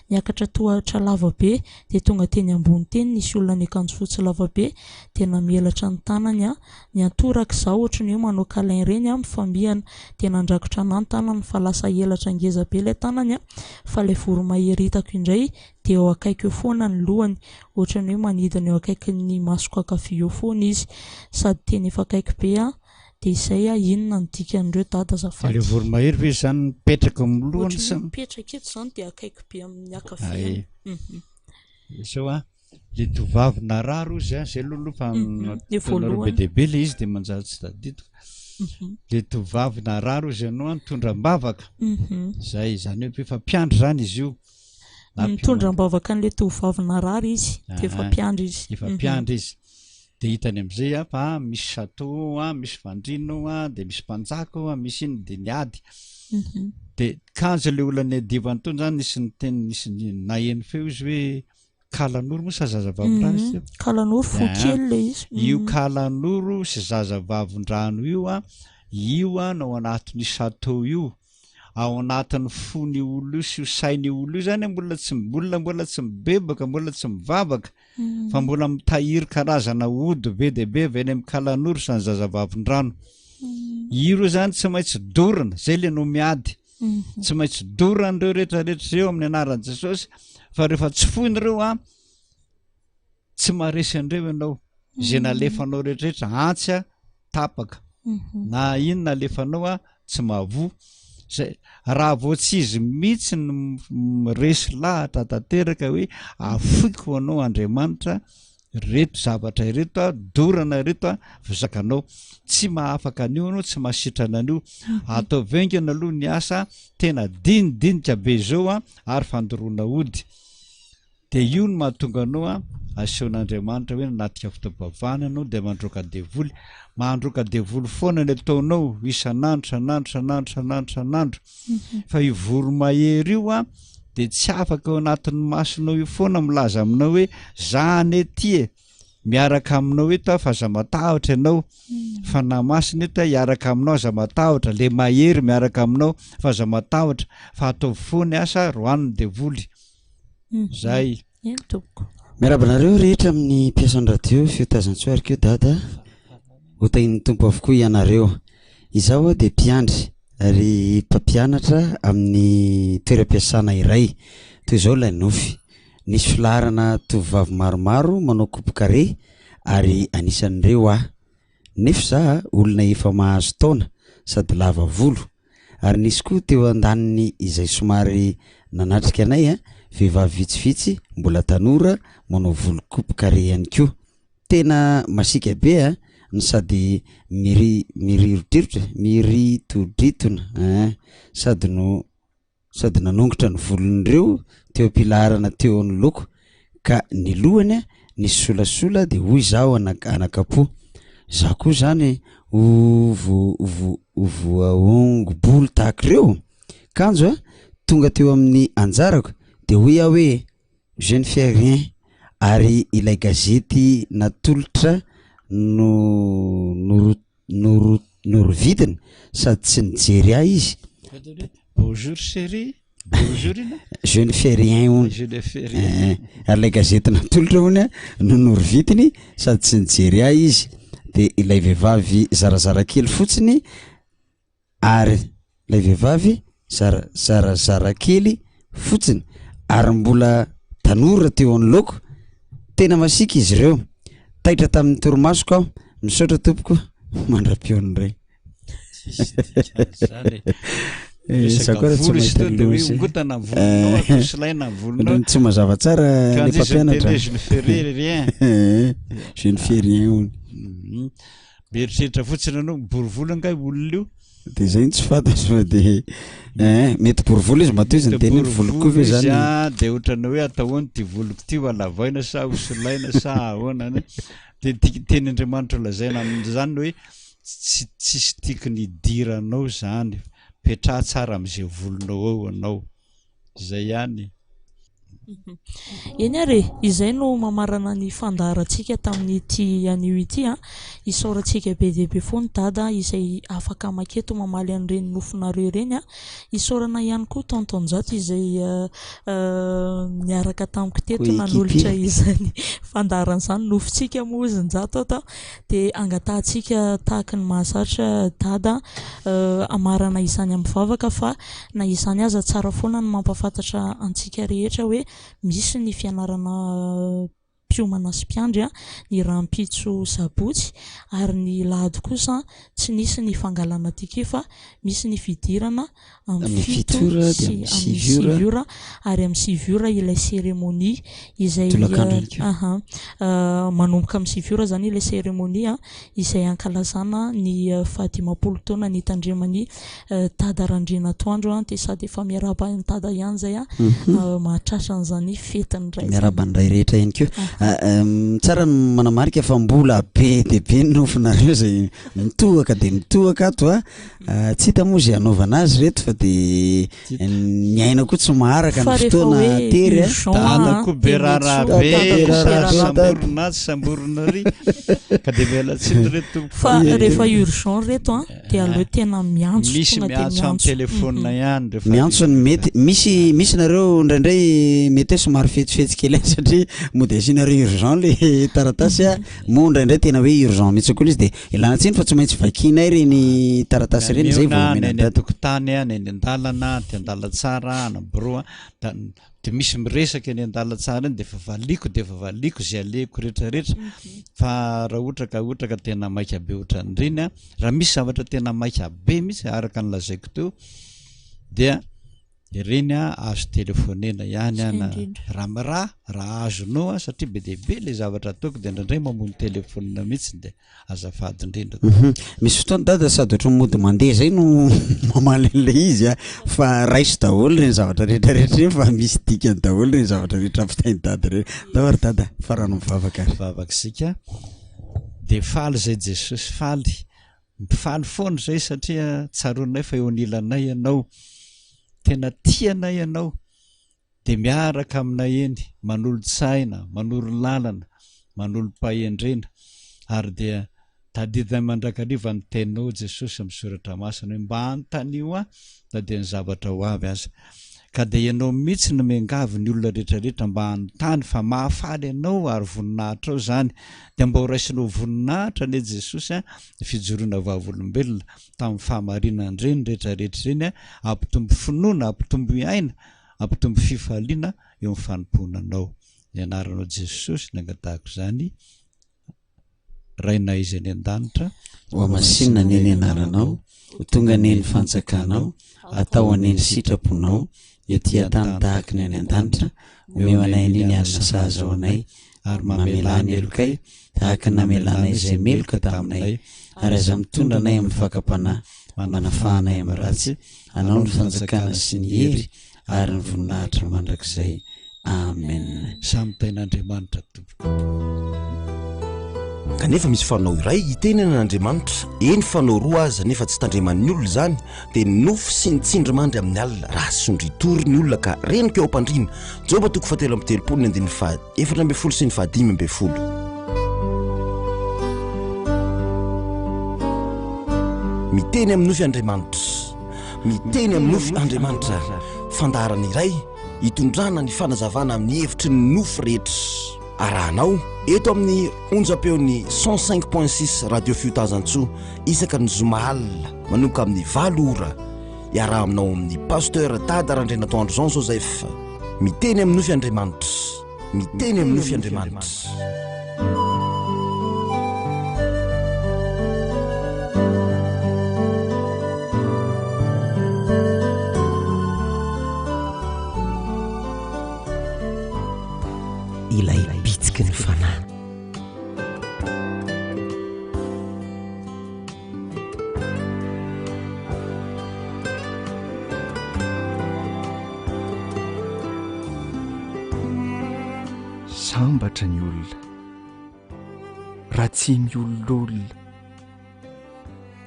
niakatra tohatra lava be dia tonga teny ambony teny nisy olona niakanjo fotsy lava be dia namelatra ny tanany aho, niantoraka izaho ohatry ny hoe manao câlin ireny aho mifamihana dia nandrakotra anah ny tanany fa lasa elatra ngeza be ilay tanany fa ilay voromahery hitako indray dia eo akaiky eo foana ny lohany ohatry ny hoe manidina eo akaikin'ny masoko ankavia eo foana izy sady tena efa akaiky be aho Dia izay ah, inona no dikan'ireo dada azafady? Ilay voromahery ve izany mipetraka amin'ny lohany sa? Ohatran'ny hoe mipetraka eto izany dia akaiky be amin'ny ankaviany. Ay. Izao ah, ilay tovovavy narary ozy ah, izay aloha aloha fa Ilay ataonareo voalohany. be dia be ilay izy dia manjary tsy tadidiko. Ilay tovovavy narary ozy ianao ah, nitondra am-bavaka. Izay, izany hoe efa mpiandry izany izy io. Na Nitondra am-bavaka an'ilay tovovavy narary izy, dia efa Aha. mpiandry izy. Efa mpiandry izy. Dia hitany amin'izay a fa misy château a, misy fandriana ao a, dia misy mpanjaka ao a, misy inona, dia niady. Dia kanjo ilay olona niadivany tony zany nisy niteny, nisy naheno feo izy hoe kalanoro moa sa zazavavindrano izy teo? Kalanoro fo kely ilay izy. Io kalanoro sy zazavavindrano io a, io a no ao anatin'io château io. ao anatin'ny fon'io olona io sy io sain'io olona io zany mbola tsy mbola mbola tsy mibebaka mbola tsy mivavaka mm. fa mbola mitahiry karazana ody be dia be avy any amin'ny kalanoro sy ny zazavavindrano mm. ireo zany tsy maintsy dorana zay le no miady mm. tsy maintsy dorana ireo rehetrarehetra ireo amin'ny anaran'i jesosy fa rehefa tsy foiny ireo a tsy maharesy an'ireo ianao izay nalefanao rehetrarehetra antsy a tapaka mhm. na inona alefanao a tsy mahavoa zay raha vao tsy izy mihitsy no miresy lahatra tanteraka hoe afoiko anao andriamanitra reto zavatra ireto a dorana ireto a vazakanao tsy mahafaka an'io anao tsy mahasitrana an'io mhm. atao vengana aloha ny asa tena dinidinika be zao a ary fandoroana ody Dia io no mahatonga anao an, asehon'Andriamanitra hoe nanatrika fotoam-pivavahana ianao dia mandroaka devoly. Mandroaka devoly foana ny ataonao isan'andro, isan'andro, isan'andro, isan'andro, isan'andro. Fa io voromahery io an, dia tsy afaka eo anatin'ny masonao io foana milaza aminao hoe za anie ty e, miaraka aminao eto aho fa aza matahotra ianao. Fanahy Masina eto aho hiaraka aminao aza matahotra, le mahery miaraka aminao fa aza matahotra fa ataovy foana ny asa, roano ny devoly. Zay. Eny tompoko. Miarahaba anareo rehetra amin'ny mpiasan'ny radio feo tazantsoa ary koa dada. Ho tahian'ny Tompo avokoa ianareo. Izaho dia mpiandry ary mpampianatra amin'ny toeram-piasana iray. Toy izao ilay nofy. Nisy filaharana tovovavy maromaro manao coupe carré ary anisan'ireo aho. Nefa za olona efa mahazo taona sady lava volo. Ary nisy koa teo andaniny izay somary nanatrika anay, vehivavy vitsivitsy mbola tanora manao volo coupe carré ihany koa. Tena masiaka be a, no sady miri- mirirodrirotra, miritodritona ein, sady no sady nanongotra ny volon'ireo teo am-pilaharana teo anoloako ka ny lohany nisy solasola de hoy zaho anak- anakapo, za koa zany ho vo- vo- ho voahongo-bolo tahak'ireo? Kanjo a tonga teo amin'ny anjarako de hoy aho hoe Je ne fais rien ary ilay gazety natolotra no noro norovidiny sady tsy nijery ahy izy. Bonjour chérie, bonjour ina? Je ne fais rien hono. Je ne fais rien. Eh, ary ilay gazety natolotra hono no norovidiny sady tsy nijery ahy izy. De ilay vehivavy zarazara kely fotsiny Ary ilay vehivavy zara zarazara kely fotsiny ary mbola tanora teo anoloako, tena masiaka izy ireo, taitra tamin'ny torimasoko aho, misaotra tompoko mandra-pihaona indray. Tsisy dikan'izany e. Za Resaka koa raha tsy volo izy mahita teo dia hoe loza. ongotana ny volonao, atosolaina ny volonao. Tsy mazava tsara Ka le izy miteny mpampianatra. hoe je ne ferai rien. Je ne fais rien hono. Mhm. Mieritreritra fotsiny anao, bory volo angaha io olona io? De zay no tsy fantatro fa de eh mety bory volo izy matoa izy Mety niteny hoe bory voloko volo koa ve izy zany? an, de ohatran'ny hoe atao ahoana ity voloko ity, ho halavaina sa ho solaina sa ahoana an? De ty tenin'Andriamanitra lazaina amin'izany hoe tsy tsisy tiako ny hidiranao zany, petraha tsara amin'izay volonao eo ianao. Izay ihany. Eny ary e, izay no mamarana ny fandaharantsika tamin'ity anio ity an. Isaorantsika be dia be foana Dada izay afaka maketo mamaly an'ireny nofinareo ireny an. Isaorana ihany koa Tonton Njato izay niaraka tamiko teto nanolotra izany fandaharana izany. Nofintsika moa hozy Njato ato an. Dia angatahantsika tahaka ny mahazatra Dada hamarana izany amin'ny vavaka fa Na izany aza tsara foana ny mampahafantatra antsika rehetra hoe misy ny fianarana mpiomana sy mpiandry ny rahampitso sabotsy ary ny lahady kosa tsy nisy ny fangalana ticket fa misy ny fidirana amin'ny 7 sy amin'ny 9 ora ary amin'ny 9 ora ilay cérémonie izay manomboka amin'ny 9 ora izany ilay cérémonie izay ankalazana ny fahadimampolo taona nitandreman'i Dada Randrianatoandro an, dia sady efa miarahaba an'i Dada ihany izay an, mahatratra an'izany fetin'ny ray izany. Miarahaba ny ray rehetra ihany koa. Tsara ny manamarika fa mbola be dia be ny nofinareo izay mitohaka dia mitohaka ato a. Tsy hita moa izay hanaovana azy ireto fa dia ny aina koa tsy maharaka ny Fa rehefa fotoana hoe tery a. urgent Dada an, koa be dia raharaha miantsoa be, Dada koa be raharaha be. samborina atsy samborina ary ka dia miala tsiny re tompoko. Fa rehefa urgent reto an, dia aleo tena miantso Misy tonga dia miantso amin'ny miantso. telephone ihany rehefa Miantso ny mety, misy misy nareo indraindray mety hoe somary fetsifetsy kely ihany satria mody asianareo urgent le taratasy a, moa indraindray tena hoe urgent mihitsy koa le izy de ialana tsiny fa tsy maintsy vakianay ireny taratasy ireny zay vao Mihaona omena na ny eny dada. an-tokotany na eny an-dalana, aty an-dalantsara, any amin'ny birao da de misy miresaka eny an-dalantsara eny de efa valiako de efa valiako zay alehako rehetra rehetra fa raha ohatra ka ohatra ka tena maika be ohatran'ireny a, raha misy zavatra tena maika be mihitsy araka ny lazaiko teo dia ireny a azo telefonena ihany a na raha miraha raha azonao a satria be dia be le zavatra ataoko de indraindray mamono telefonina mihitsy de Azafady indrindra. Mhm. Misy fotoana dada sady ohatran'ny mody mandeha zay no mamaly an'ilay izy a, fa raiso daholo ireny zavatra rehetra rehetra ireny fa misy dikany daholo ireny zavatra rehetra ampitain'i dada ireny. Ndao ary dada, farano mivavaka ary. Vavaka isika. Dia faly izay Jesosy, faly. Faly foana izay satria tsaroanay fa eo anilanay Ianao. Tena tia anay Ianao. Dia miaraka aminay eny, manolo-tsaina, manoro lalana, manolo-pahendrena, ary dia tadidinay mandrakariva ny teninao Jesosy amin'ny soratra masina hoe mba anontanio ahy na dia ny zavatra ho avy aza. Ka dia ianao mihitsy no miangavy ny olona rehetra rehetra mba hanontany fa mahafaly anao ary voninahitrao izany. Dia mba ho raisinao voninahitra anie Jesosy a, ny fijoroana vavolombelona tamin'ny fahamarinan'ireny rehetra rehetra ireny a, hampitombo finoana, hampitombo aina, hampitombo fifaliana eo amin'ny fanompoana anao. Ny anaranao Jesosy no angatahako izany. Rainay izay any an-danitra. Hohamasinina anie ny anaranao, ho tonga anie ny fanjakanao, atao anie ny sitraponao, ety an-tany tahaka ny any an-danitra, omeo anay anio ny hanina sahaza ho anay, ary mamelà ny helokay, tahaka ny namelanay izay meloka taminay, ary aza mitondra anay amin'ny fakam-panahy, manafaha anay amin'ny ratsy, anao ny fanjakana sy ny hery ary ny voninahitra mandrakizay. Amen. Samy tain'Andriamanitra tompoko. Kanefa misy fanao iray itenenana Andriamanitra, eny fanao roa aza nefa tsy tandreman'ny olona izany, dia ny nofy sy ny tsindrimandry amin'ny alina, raha sondritory ny olona ka renoka eo am-pandriana. Joba toko fahatelo amby telopolo ny andininy faha 14 sy ny faha 15. Miteny amin'ny nofy Andriamanitra. Miteny amin'ny nofy Andriamanitra. Fandaharana iray hitondrana ny fanazavana amin'ny hevitry ny nofy rehetra. Arahanao eto amin'ny onjam-peon'ny 105.6 Radio Fiotazantsoa isaka ny zoma alina manomboka amin'ny valo ora. Iaraha aminao amin'ny Pasteur Dada Randrianatoandro Jean Joseph. Miteny amin'ny nofy Andriamanitra. Miteny amin'ny nofy Andriamanitra. Ilay bitsiky ny fanahy. Sambatra ny olona raha tsy miololona,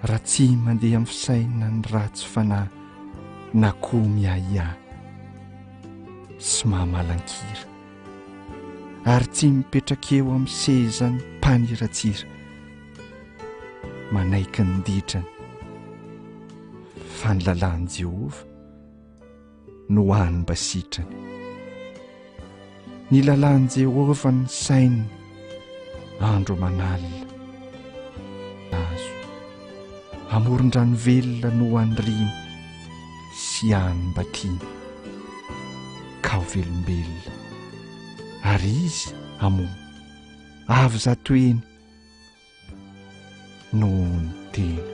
raha tsy mandeha amin'ny fisainan'ny ratsy fanahy na koa miahiahy sy mahamalan-kira, ary tsy mipetraka eo amin'ny sezan'ny mpaniratsira. Manaiky ny ditrany fa ny lalàn'i Jehovah no hany mba sitrany. Ny lalàn'i Jehovah ny sainy andro aman'alina. Azo amoron-drano velona no aniriany sy hany mba tiany ka ho velombelona. Ary izy hamoa avo zato heny noho ny tena.